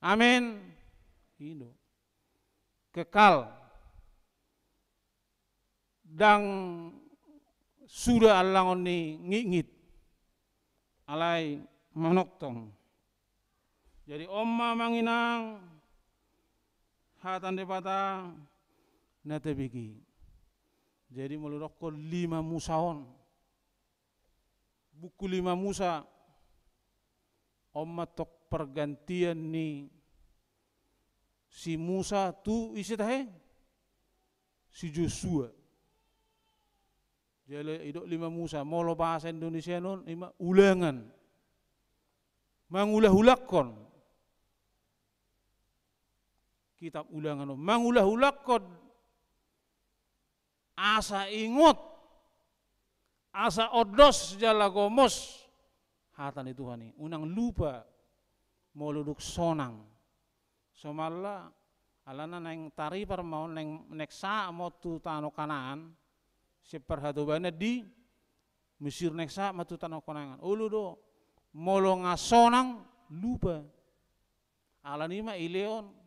Amen. I do. Kekal. Ndang suda allangon ni ngitngit. Alai manongtong. Jadi on ma amang inang hata ni Debata na tabege. Jadi molo dokkon lima Musa on, buku lima Musa on ma tong pergantian ni si Musa tu ise tahe? Si Josua. Jadi idok lima Musa, molo bahasa Indonesia on ima ulangan. Mangulahulakkon. Kitab Ulangan on mangulahulakkon asa ingot, asa ondos jala gomos hata ni Tuhan i. Unang lupa molo dung sonang. Somalna alana naeng taripar ma on, naeng, naeng sahat ma on tu tano Kanaan, sian parhatobanan di Mesir naeng sahat ma tu tano Kanaan. Olo do, molo nga sonang, lupa. Alani i ma dilehon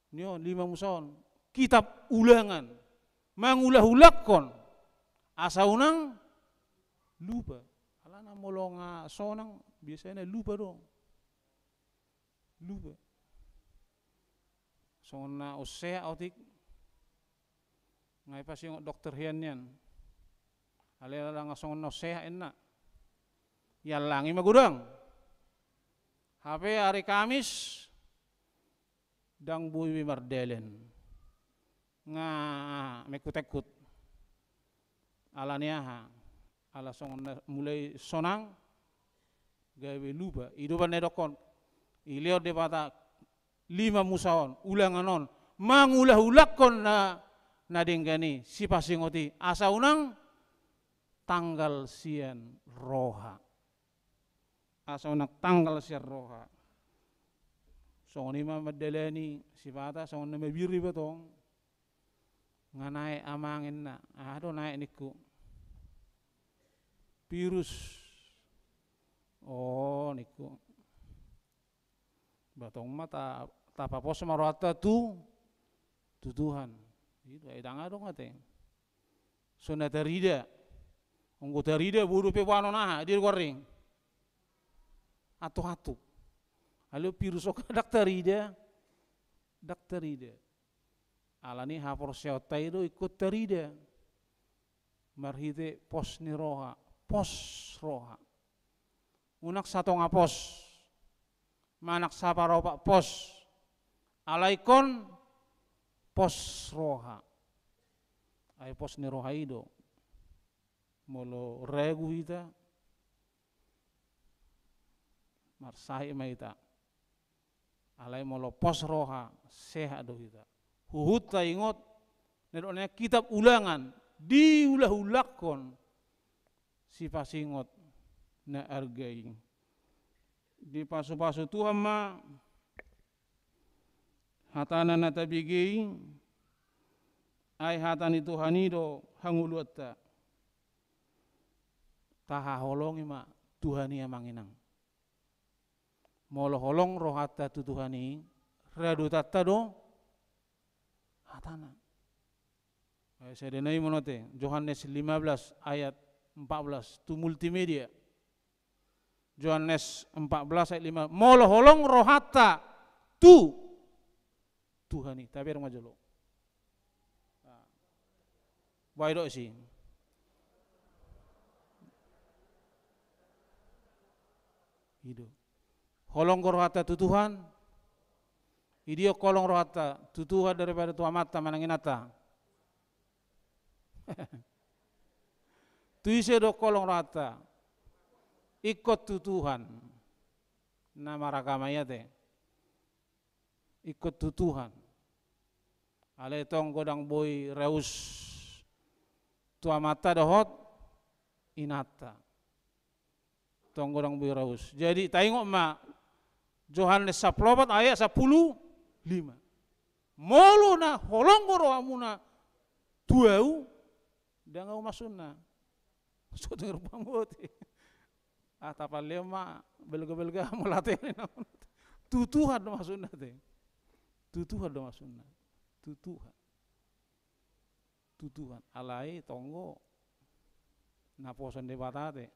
ni on lima Musa on, kitab Ulangan, mangulahulakkon asa unang lupa. Alana molo nga sonang biasana lupa do. Lupa. Songon na unsehat otik. Nga ipasingot dokter hian nian. Alai ala nga songon na unsehat inna. Iallangi ma godang. Hape ari Kamis ndang boi be mardalan. Nga mengkut-engkut. Alani aha? Ala songon na mulai sonang, gabe lupa. I do umbahen na didokkon, dilehon Debata lima Musa on, ulangan on, mangulahulangkon na, na denggan i, sipasingot i, asa unang tanggal sian roha. Asa unang tanggal sian roha. Songon i ma mandalani sipata, songon na mabiar iba tong. Nga naek amang, ninna. Aha do naek, ningku? Virus. O, ningku. Ba tong ma ta, tapapos ma rohanta tu, tu Tuhan. I do, ai ndang adong ate. So na tarida. Anggo tarida, bodo pe boanon aha, dia do goarna i. Antuk-antuk. Alai virus on ndang tarida. Ndang tarida. Alani haporseaonta i do ingkon tarida. Marhite pos ni roha, pos roha. Unang satonga pos, manang saparopat pos, alai ingkon pos roha. Ai pos ni roha i do. Molo ragu hita, marsahit ma hita. Alai molo pos roha, sehat do hita. Huhut taingot, na didok na Kitab Ulangan, diulahulangkon sipasingot na arga i. Dipasupasu Tuhan ma hatana na tabege i, ai hata ni Tuhan i do hangoluanta. Tahaholongi ma Tuhan i, amang inang. Molo holong rohanta tu Tuhan i, radotanta do hatana. Ai sada nai ma on ate, Johannes lima belas ayat empat belas, tu multimedia. Johannes empat belas ayat lima, molo holong rohanta tu Tuhan i, tabereng ma jolo. Bah, didok i. I do. Holong do rohanta tu Tuhan. Di dia holong rohanta, tu Tuhan daripada tu amanta manang inanta? Tu ise do holong rohanta? Ingkon tu Tuhan. Na maragama i ate. Ingkon tu Tuhan. Alai tong godang boi raus tu amanta dohot inanta. Tong godang boi raus. Jadi taingot ma Johannes sampulu opat ayat sampulu lima. Molo na holong do rohamuna tu ahu, ndang ahu maksudna. Sotung rupa moti. Ah, tapaleo ma belga-belga molo ate. Tu Tuhan do maksudna ate. Tu Tuhan do maksudna. Tu Tuhan. Tu Tuhan. Alai tong do naposo ni Debata ate.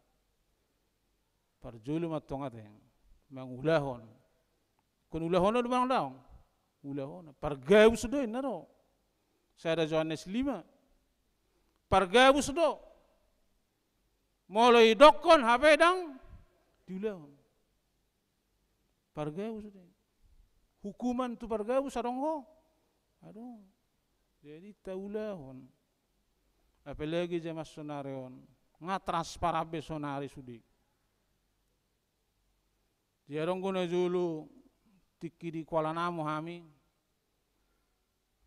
Parjolo ma tong ate mangulahon. Ingkon ulahon do manang daong? Ulahon. Pargabus do inna do. Sada Johannes lima. Pargabus do. Molo didokkon hape ndang diulahon. Pargabus do. Hukuman tu pargabus adong do? Adong. Jadi taulahon. Apalagi zaman sonari on. Nga transparan be sonari sude. Jadi adong do na jolo tingki di Kuala Namu hami.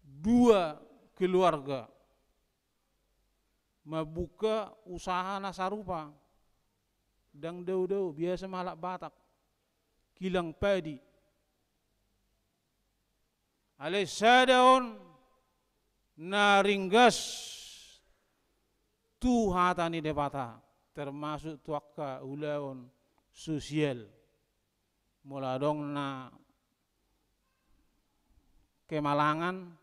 Dua keluarga mambuka usaha na sarupa. Ndang dao-dao, biasa ma halak Batak. Kilang padi. Alai sada on na ringgas tu hata ni Debata, termasuk tu angka ulaon sosial. Molo adong na kemalangan,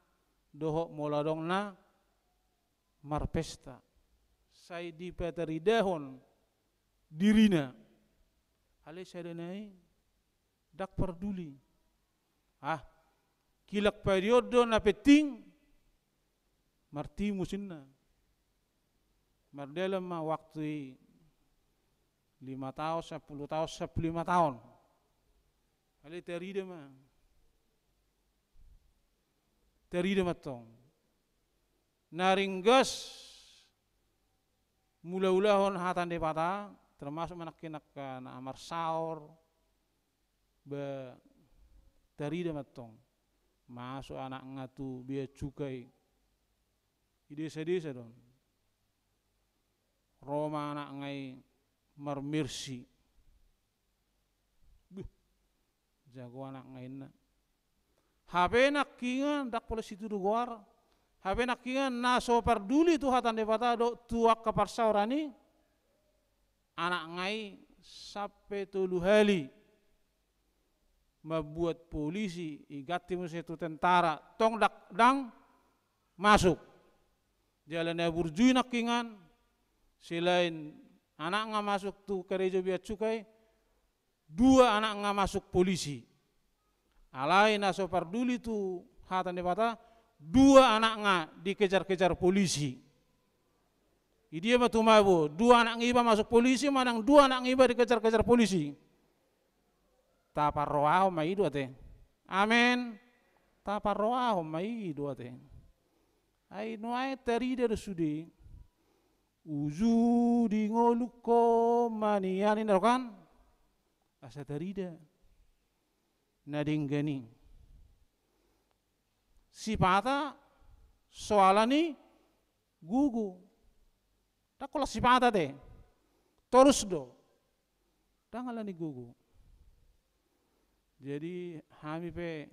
dohot molo adong na marpesta. Sai dipataridahon dirina. Alai sada nai ndang parduli. Ah, kilang padi on do na penting, martimus inna. Mardalan ma waktu i lima taon, sampulu taon, sampulu lima taon. Alai tarida ma. Tarida ma tong. Na ringgas mangulahon hata ni Debata, termasuk ma nangkin angka na marsaor, ba tarida ma antong. Masuk anakna tu bea cukai. Di desa-desa do on. Ro ma anakna i marmersi. Buh, jago anakna i ninna. Hape nangkiningan, ndang pola situtu goar. Hape nangkiningan na so parduli tu hata ni Debata dohot tu angka parsaoran i, anakna i sampe tolu hali mambuat polisi, iganti muse tu tentara, tong ndang, ndang masuk. Jala na burju i nangkiningan, selain anakna masuk tu karejo bea cukai, dua anakna masuk polisi. Alai na so parduli tu hata ni Debata, dua anakna dikejar-kejar polisi. Idia ma tumabo, dua anak niba masuk polisi, manang dua anak niba dikejar-kejar polisi. Taparrohahon ma i do ate. Amen. Taparrohahon ma i do ate. Ai nuaeng tarida do sude. Uju di ngolungkon ma nian, ninna do kan. Asa tarida na denggan i. Sipata so ala ni gogo. Ndang holan sipata ate. Torus do. Ndang ala ni gogo. Jadi hami pe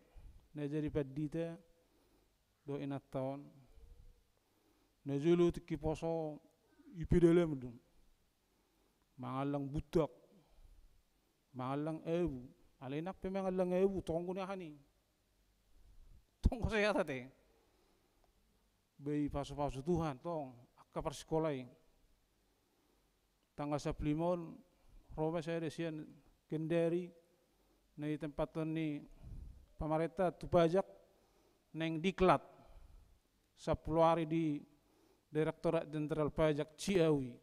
na jadi pandita dohot inanta on, na jolo tingki poso i pe dalan do. Mangallang buntak, mangallang abu. Alai nang pe mangallang abu, tonggo ni aha ni. Tonggo sehat ate. Ba ipasu-pasu Tuhan tong angka parsikola i. Tanggal sampulu lima on, ro ma sada sian Kendari, na i tempathon ni pamarenta tu pajak, naeng diklat sampulu ari di Direktorat Jenderal Pajak Ciawi.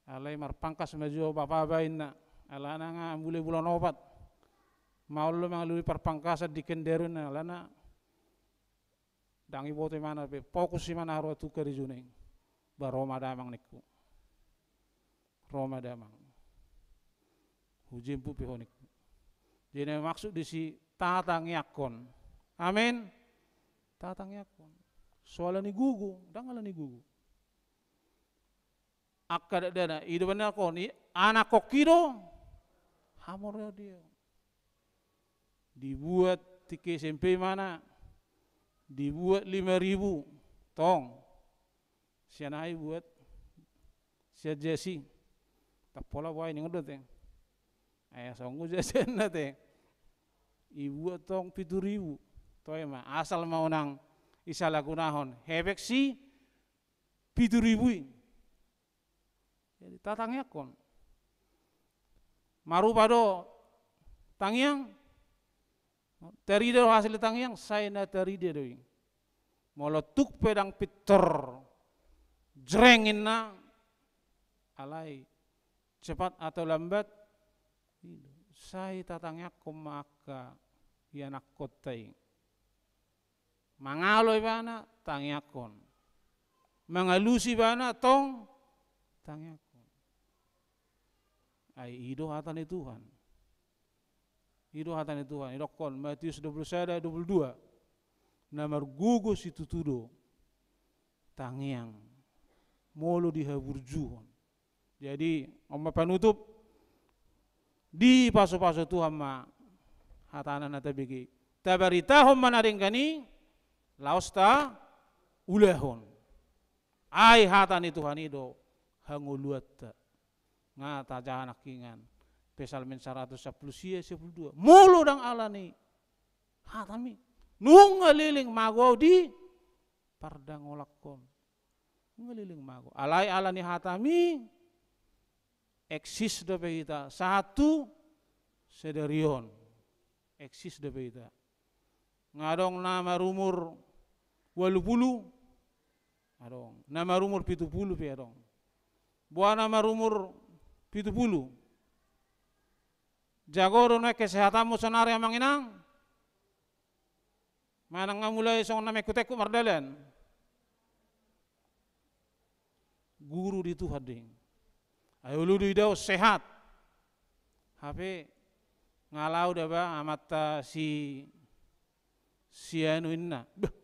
Alai marpangkas ma jo bapa ba inna, alana nga mulai bulan opat. Maol do mangalului parpangkasan di Kendari on, alana ndang iboto imana pe, fokus imana haroa tu karejona i. Ba ro ma damang ningku. Ro ma damang. Hujemput pe ho ningku. Jadi na maksud disi tatangiangkon. Amen. Tatangiangkon. So ala ni gogo, ndang ala ni gogo. Angka dakdanak, i do bannakon, i anakhonki do hamoreon dia. Dibuat tingki S M P imana, dibuat lima ribu, tong. Sian aha ibuat? Sian jasi. Ndang pola boha i ningon do ate. Ai songon jasi ninna ate. Ibuat tong pitu ribu. Toe ma, asal ma unang isalagunahon. Hepeng si pitu ribu i. Jadi tatangiangkon. Marupa do tangiang. Tarida do hasil tangiang, sai na tarida do i. Molo tung pe ndang pintor jreng inna, alai cepat atau lambat, sai tatangiangkon ma angka ianakkonta i. Mangalo ibana, tangiangkon. Mangalusi ibana, tong, tangiangkon. Ai i do hata ni Tuhan. I do hata ni Tuhan. Idokkon Matius dua puluh sada, dua puluh dua. Na margogo situtu do tangiang molo dihaburjuhon. Jadi, on ma panutup, dipasupasu Tuhan ma hatana na tabege. Tabaritahon ma na denggan i, laos taulahon. Ai hata ni Tuhan i do hangoluanta. Nga tajaha nangkiningan. Psalmen saratus sampulu sia, sampulu dua. Molo ndang ala ni hatami, nunga leleng mago au di pardangolangkon. Nunga leleng mago. Alai ala ni hatami, eksis dope hita sahat tu sadari on. Eksis dope hita. Nga adong na marumur ualu pulu, adong. Na marumur pitu pulu pe adong. Boha na marumur pitu pulu? Jago do nuaeng kesehatanmu saonari amang inang? Manang nga mulai songon na mengkut-engkut mardalan? Guru di Tuhan do i. Ai olo do idaon sehat. Hape nga laho do ba amanta si, si anu inna. Bah,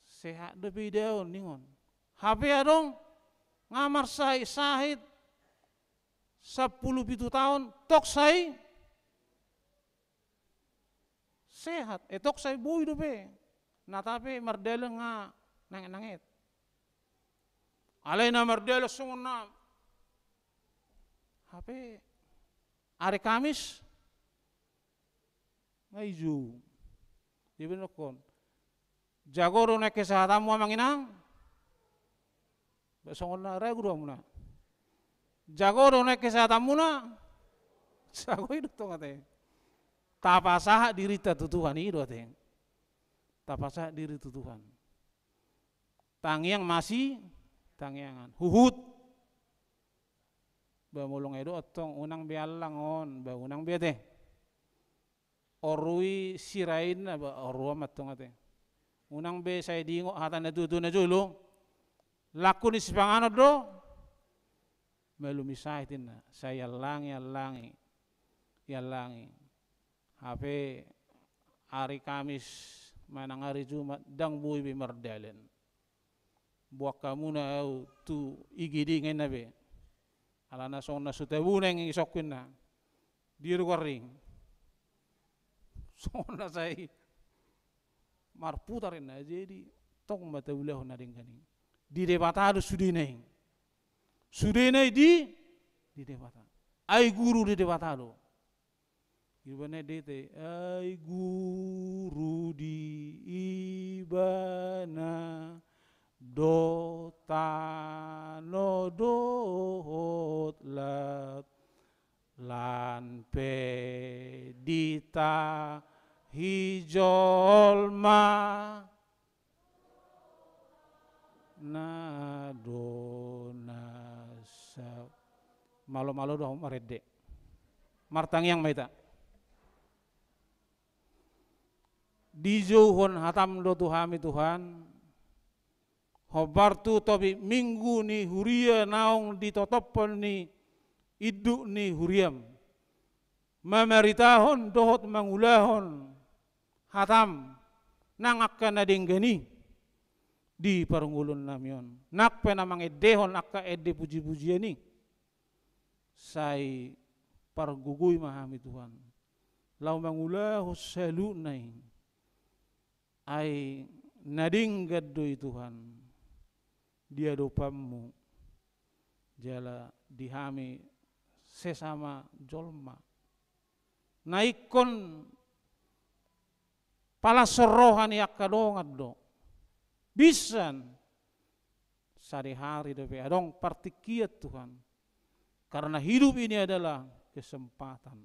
sehat dope idaon ningon. Hape adong nga marsahit-sahit sampulu pitu taon, tok sai sehat, eh, tok sai boi dope. Na tape mardalan nga nanget-nanget. Alai na mardalan songon na. Hape ari Kamis nga ijou. Dia bilang kon, jago do naik kesehatanmu amang inang. Ba songon na ragu do hamuna. Jago do naik kesehatanmuna. Jago i do tong ate. Tapasahat dirinta tu Tuhan i do ate. Tapasahat diri tu Tuhan. Tangiang masitangiangan. Huhut. Ba molo nga idaon tong unang be allang on, ba unang be ate. Oru i sira inna ba oru on ma tong ate. Unang be sai diingot hata na tuatua na jolo. Langku ni sipanganon do. Malum i sahit inna. Sai allangi, allangi. Iallangi. Hape ari Kamis manang ari Jumat ndang boi be mardalan. Boan hamuna au tu I G D nga inna be. Alana songon na so tabo naeng isongku inna. Dia do goarna i. Songon na sai marputar inna. Jadi tong ma taulahon na denggan i. Di Debata do sudena i. Sudena i di, di Debata. Ai guru di Debata do. Ibana dite, ai guru di Ibana do tano dohot laut, lan pe ditahi jolma. Na do na sa-, malo-malo do hamu marende. Martangiang ma hita. Dijouhon hatam do tu hami Tuhan, hombar tu topik Minggu ni huria naung ditotophon ni induk ni huriam. Mamaritahon dohot mangulahon hatam nang angka na denggan i di parngoluonnami on. Nang pe na mangendehon angka ende pujipujian i. Sai pargogoi ma hami Tuhan. Laho mangulahon saluhutna i. Ai na denggan do i Tuhan di adopanmu jala di hami sesama jolma. Na ingkon palashon roha ni angka dongan do. Binsan sadihari dope adong partingkian Tuhan. Karena hidup ini adalah kesempatan.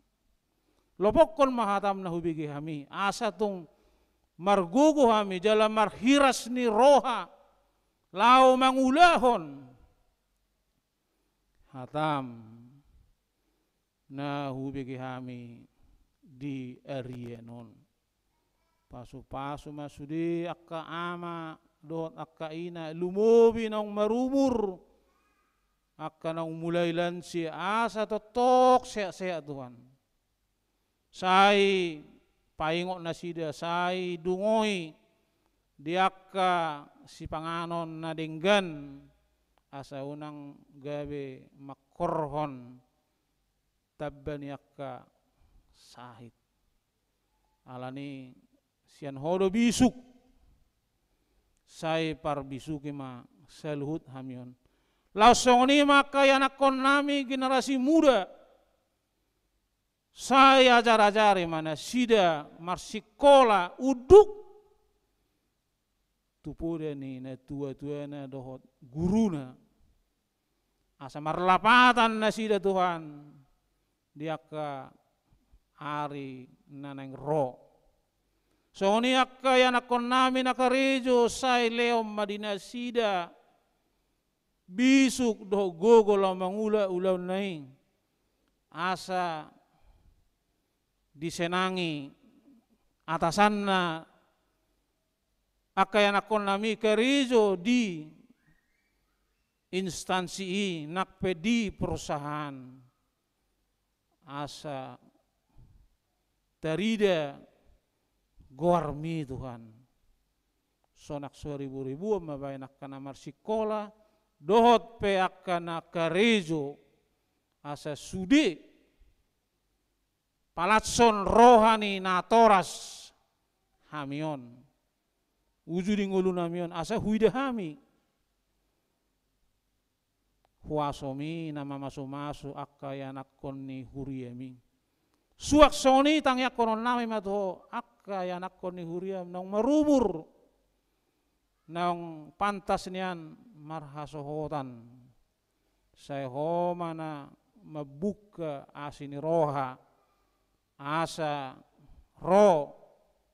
Lopokkon ma hatam na hubege hami, asa tung margogo hami jala marhiras ni roha laho mangulahon hatam na hubege hami di arian on. Pasupasu ma sude angka ama dohot angka ina, lumobi naung marumur, angka naung mulai lansia, asa tongtong sehat-sehat Tuhan. Sai paingot nasida, sai dungoi di angka sipanganon na denggan, asa unang gabe mangkorhon tamba ni angka sahit. Alani sian ho do bisuk, sai parbisuki ma saluhut hami on. Laos songon i ma angka ianakkonnami generasi muda, sai ajar-ajari ma nasida marsikola unduk tu poda ni natuatuana dohot guruna. Asa marlapatan nasida Tuhan di angka ari na naeng ro. Songon i angka ianakkonnami na karejo, sai lehon ma di nasida bisuk dohot gogo laho mangula ulaonna i. Asa disenangi atasanna angka ianakkonnami karejo di instansi i, nang pe di perusahaan, asa tarida goarmi Tuhan. Sonang so ribu-ribuan ma baen angka na marsikola dohot pe angka na karejo, asa sude palatshon roha ni natoras hami on, uju di ngolunami on, asa huida hami huasomi na mamasumasu angka ianakhon ni huriami. Suang songon i tangiangkononnami ma tu Ho angka ianakhon ni huriam naung marumur, naung pantas nian marhasohotan. Sai Ho ma na mambuka asi ni roha, asa ro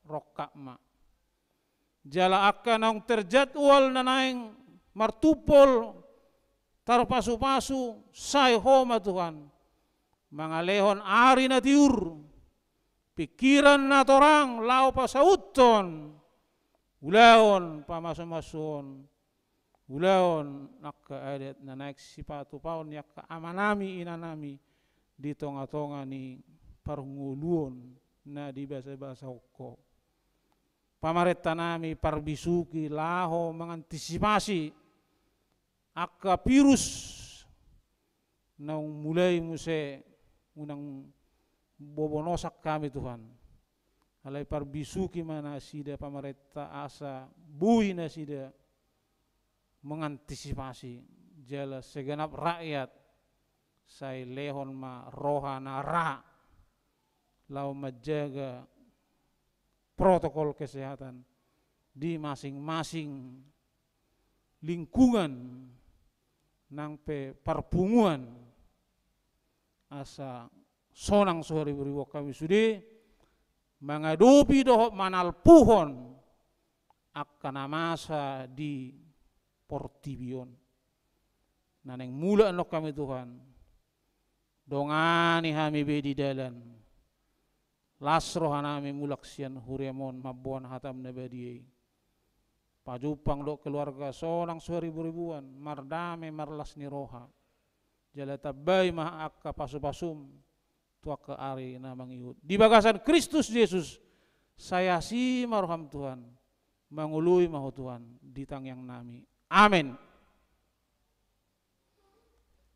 rongkapma. Jala angka naung terjadwal na naeng martumpol, tarpasupasu, sai Ho ma Tuhan mangalehon ari na tiur, pingkiran na torang laho pasauthon ulaon pamasumasuon, ulaon angka adat na naeng sipatupaon ni angka amanami inanami di tongatonga ni parngoluon na dibasabasahon Ho. Pamarentanami parbisuhi laho mangantisipasi angka virus naung mulai muse, unang bobonosan hami Tuhan. Alai parbisuhi ma nasida pamarenta asa boi nasida mangantisipasi, jala segenap rakyat sai lehon ma roha na ra laho manjaga protokol kesehatan di masing-masing lingkungan nang pe parpunguan, asa sonang so ribu-ribuan hami sude mangadopi dohot manalpuhon angka na masa di portibi on. Na naeng mulak annon hami Tuhan, dongani hami be di dalan. Las rohanami mulak sian huriam on mamboan hatam na badia i. Pajumpang dohot keluarga sonang so ribu-ribuan, mardame marlas ni roha. Jala tambai ma angka pasupasum tu angka ari na mangihut. Di bagasan Kristus Jesus, sai asi ma roham Tuhan, mangoloi ma Ho Tuhan di tangiangnami. Amen.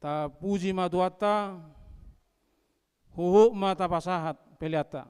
Tapuji ma Tuhanta, huhut ma tapasahat peleanta.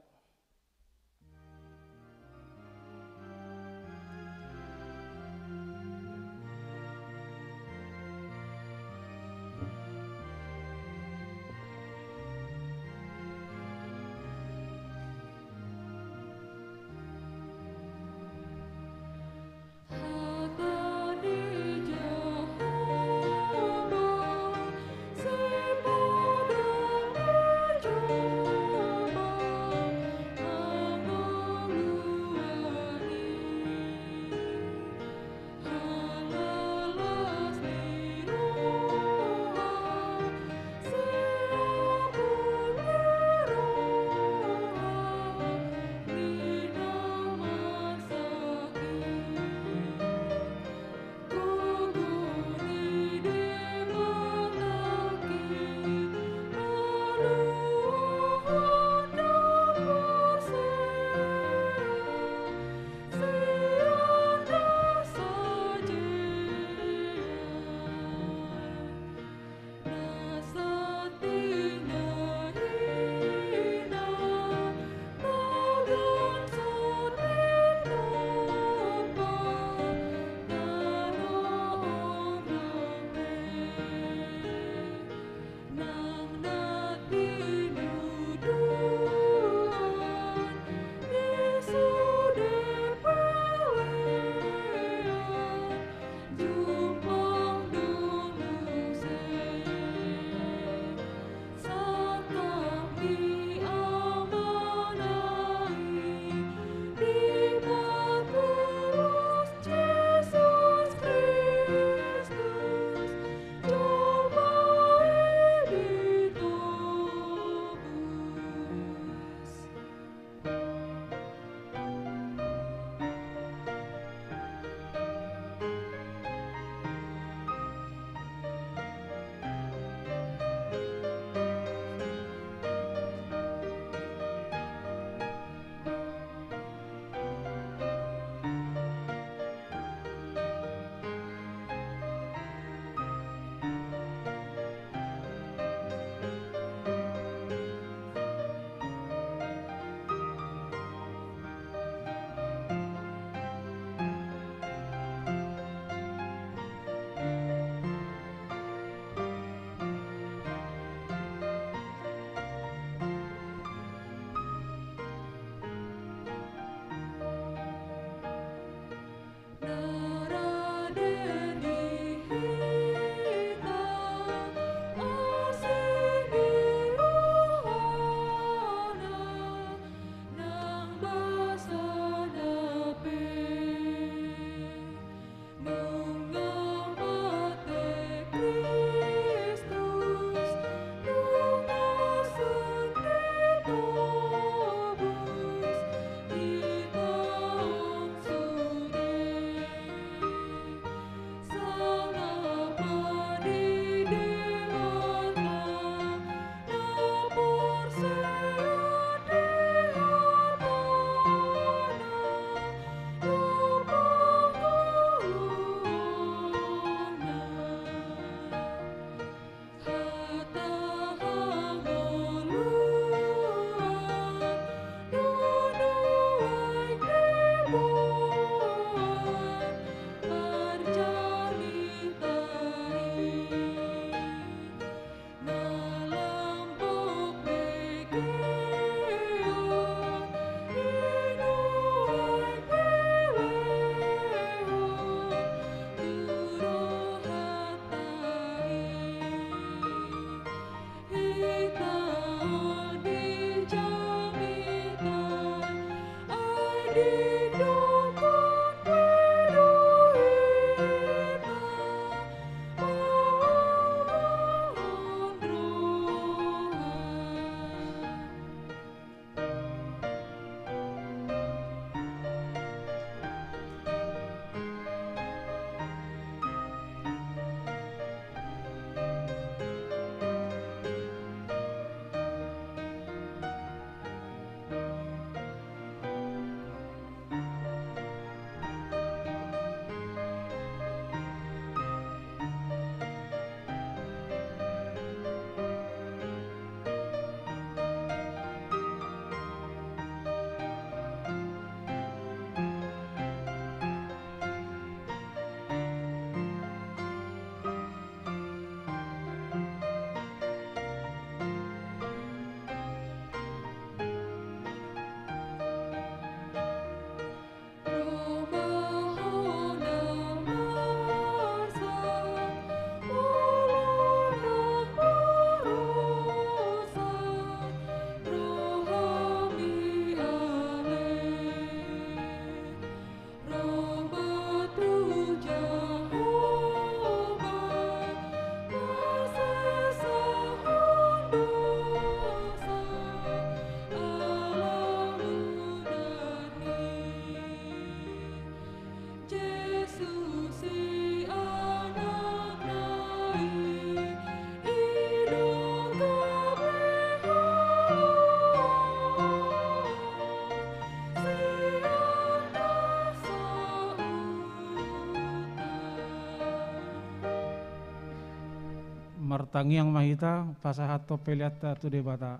Martangiang ma hita, pasahathon peleanta tu Debata.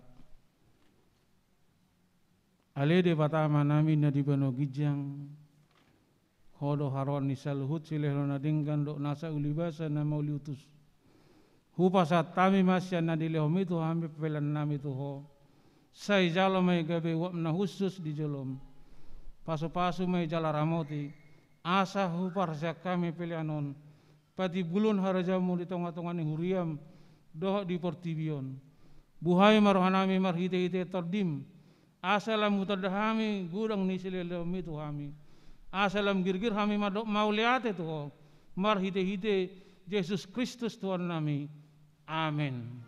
Ale Debata Amanami na di banua ginjang, Ho do haroroan ni saluhut silehon na denggan dohot nasa ulibasa na mauliutus. Hupasahat hami ma sian na nilehonMi tu hami peleannami tu Ho. Sai jalo ma i gabe uap na hushus di joloM. Pasupasu ma i jala ramoti, asa huparsiap hami pelean on patimbulhon harajaonMu di tongatonga ni huriaM dohot di portibi on. Buhai ma rohanami marhitehite TondiM, asa lam hutanda hami godang ni silehonMi tu hami, asa lam girgir hami mandok mauliate tu Ho, marhitehite Jesus Kristus Tuhannami. Amen.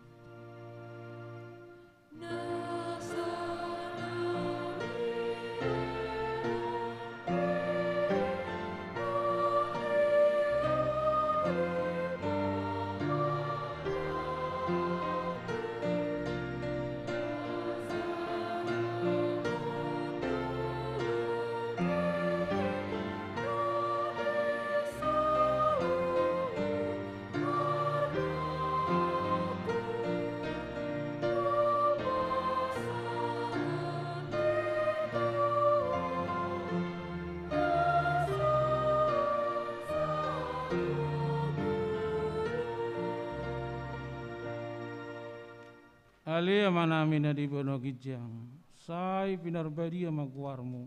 Ale Amanami na di banua ginjang, sai pinarbadia ma goarMu,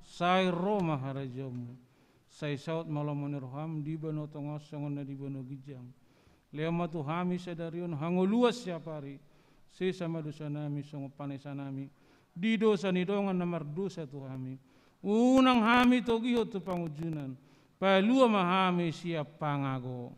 sai ro ma harajaonMu, sai saut ma lomo ni rohaM di banua tonga on songon na di banua ginjang. Lehon ma tu hami sadari on hangoluan siapari, sesa ma dosanami songon panesanami di dosa ni dongan na mardosa tu hami. Unang hami togihon tu pangunjunan, palua ma hami sian pangago.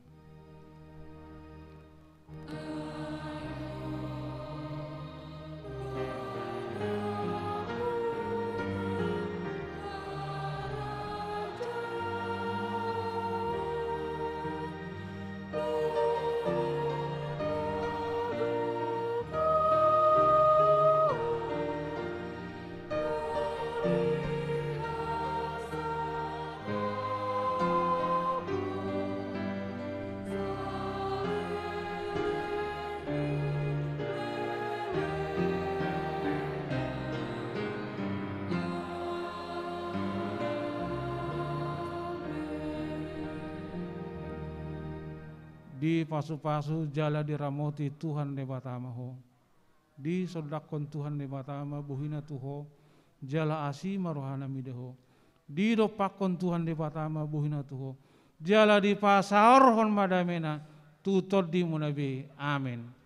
Dipasupasu jala diramoti Tuhan Debata ma ho. Disondangkon Tuhan Debata ma bohina tu ho, jala asi ma rohana mida ho. Didompakkon Tuhan Debata ma bohina tu ho, jala dipasaorhon ma damena tu tondimuna be. Amen.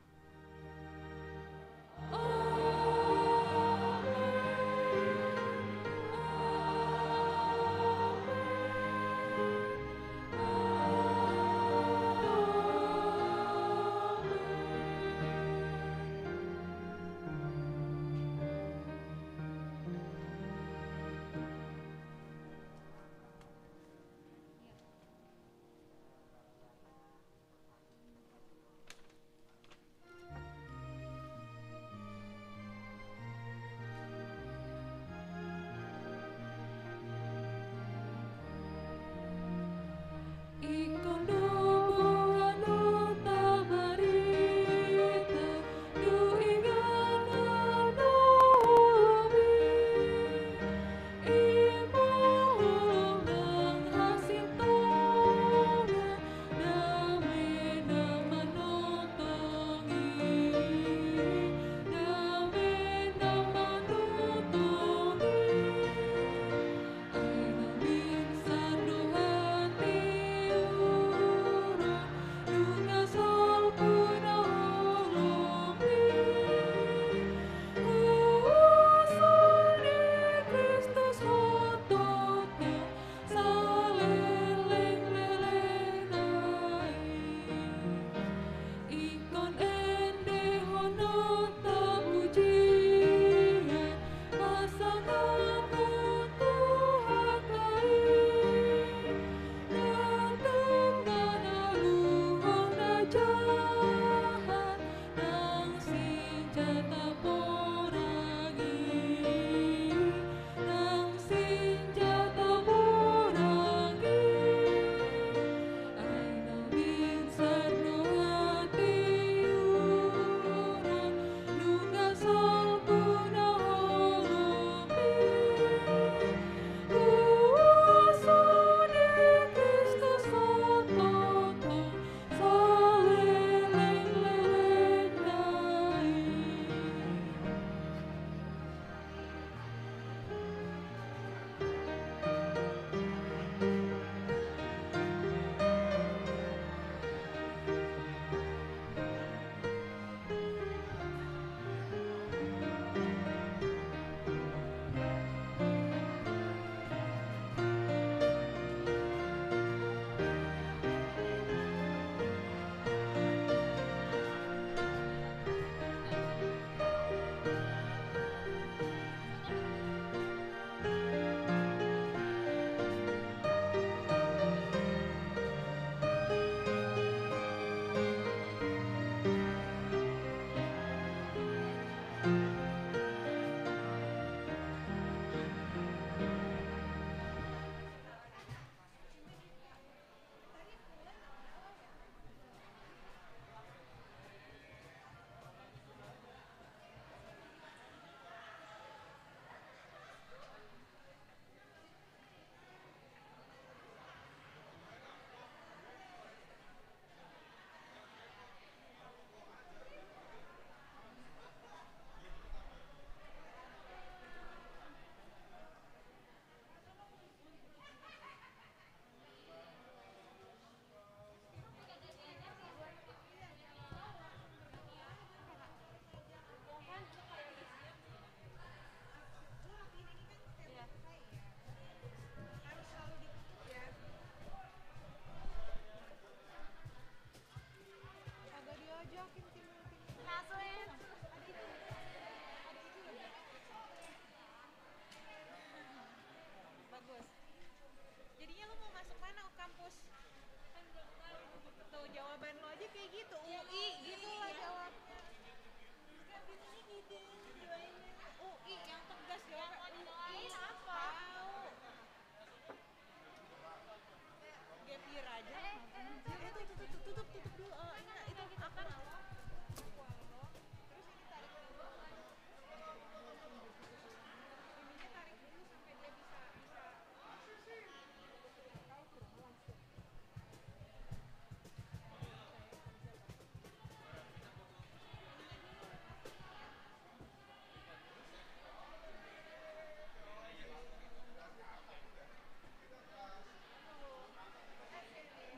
Itu U I, gitulah jawabnya. U I yang tegas jawabnya. U I apa? Tahu. Gap year aja. Eh, itu tutup, tutup, tutup dulu. Oh, enggak, itu apa? Terus ini tarik dulu. Ininya tarik dulu sampai dia bisa, bisa.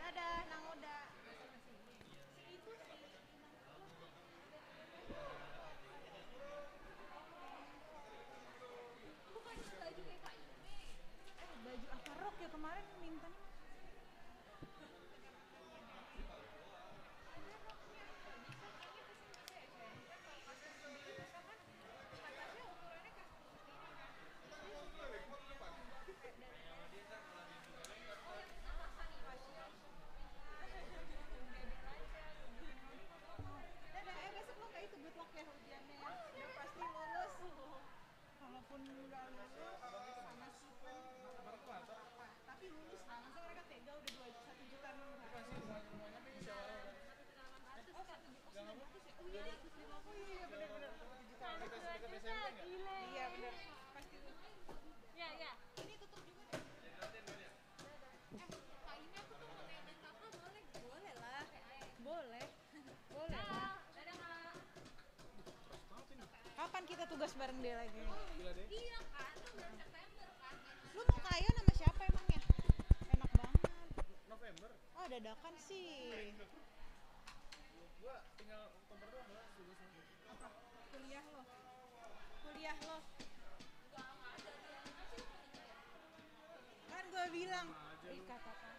Dadah, Nang Oda. Bukan baju kayak Kak Ime. Eh, baju apa, rok ya kemarin mintanya? Dadah, eh, besok lo kayak itu good luck ya ujiannya ya. Udah pasti lulus. Walaupun nggak lulus, sama sih kan. Tapi lulus, ah, masa mereka tega udah dua, satu juta nih. Oh, satu juta, oh, sembilan ratus ya? Oh iya, iya, benar, benar. Satu juta. Gila. Iya, benar. Pasti lulus. Ya, ya. Ini tutup juga deh. Eh, Kak Ime, aku tuh mau nebeng kakak, boleh? Boleh lah. Boleh. Boleh lah. Dadah, Kak. Kapan kita tugas bareng dia lagi? Iya, kan? Itu bulan September, kan? Lu mau kayon sama siapa emangnya? Enak banget. November. Oh, dadakan sih. Gua tinggal Oktober doang, gua lulus. Apa? Kuliah lo? Kuliah lo? Kan gue bilang, ih, kata-kata.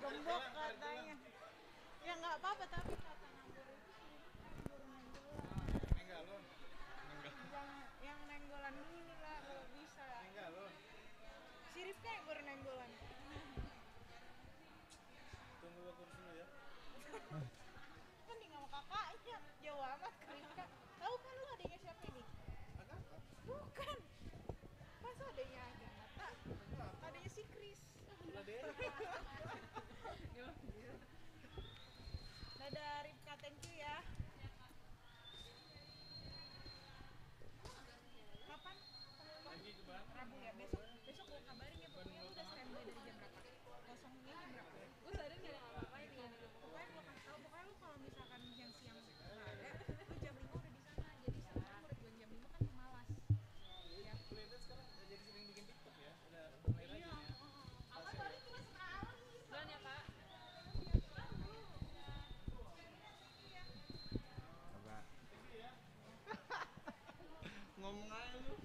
Gembok katanya. Ya, nggak apa-apa, tapi kata nganggur itu nganggur nenggolan. Nenggolan. Yang, yang nenggolan dulu lah, kalau bisa. Nenggolan. Si Ripka yang baru nenggolan. Tunggu gua kurus dulu ya. Kan dia sama kakaknya, jauh amat ke Ripka. Tahu kan lu adanya siapa ini? Agatha. Bukan. Masa adanya Agatha? Adanya si Chris. Dadah Ripka, thank you ya. Kapan? Rabu ya, besok, besok gue kabarin ya, pokoknya lu udah standby dari jam berapa? Kosongnya jam berapa? Gue sadar gak ada apa-apa ini. Pokoknya gue kasih tau, pokoknya lu kalau misalkan siang-siang nggak ada, lu jam lima udah di sana. Jadi sebenarnya murid gue jam lima kan pemalas. Ya. Kuliah sekarang jadi sering bikin TikTok ya, udah mulai rajin ya. Apa baru cuma sekarang? Duluan ya, Kak. Coba. Ngomong aja lu.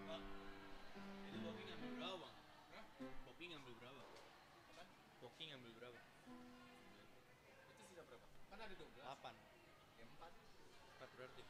Pak, itu kopi ngambil berapa, Bang? Hah? Kopi ngambil berapa? Apa? Kopi ngambil berapa? Itu sisa berapa? Kan ada dua belas. Delapan. Ya, empat. Empat berarti.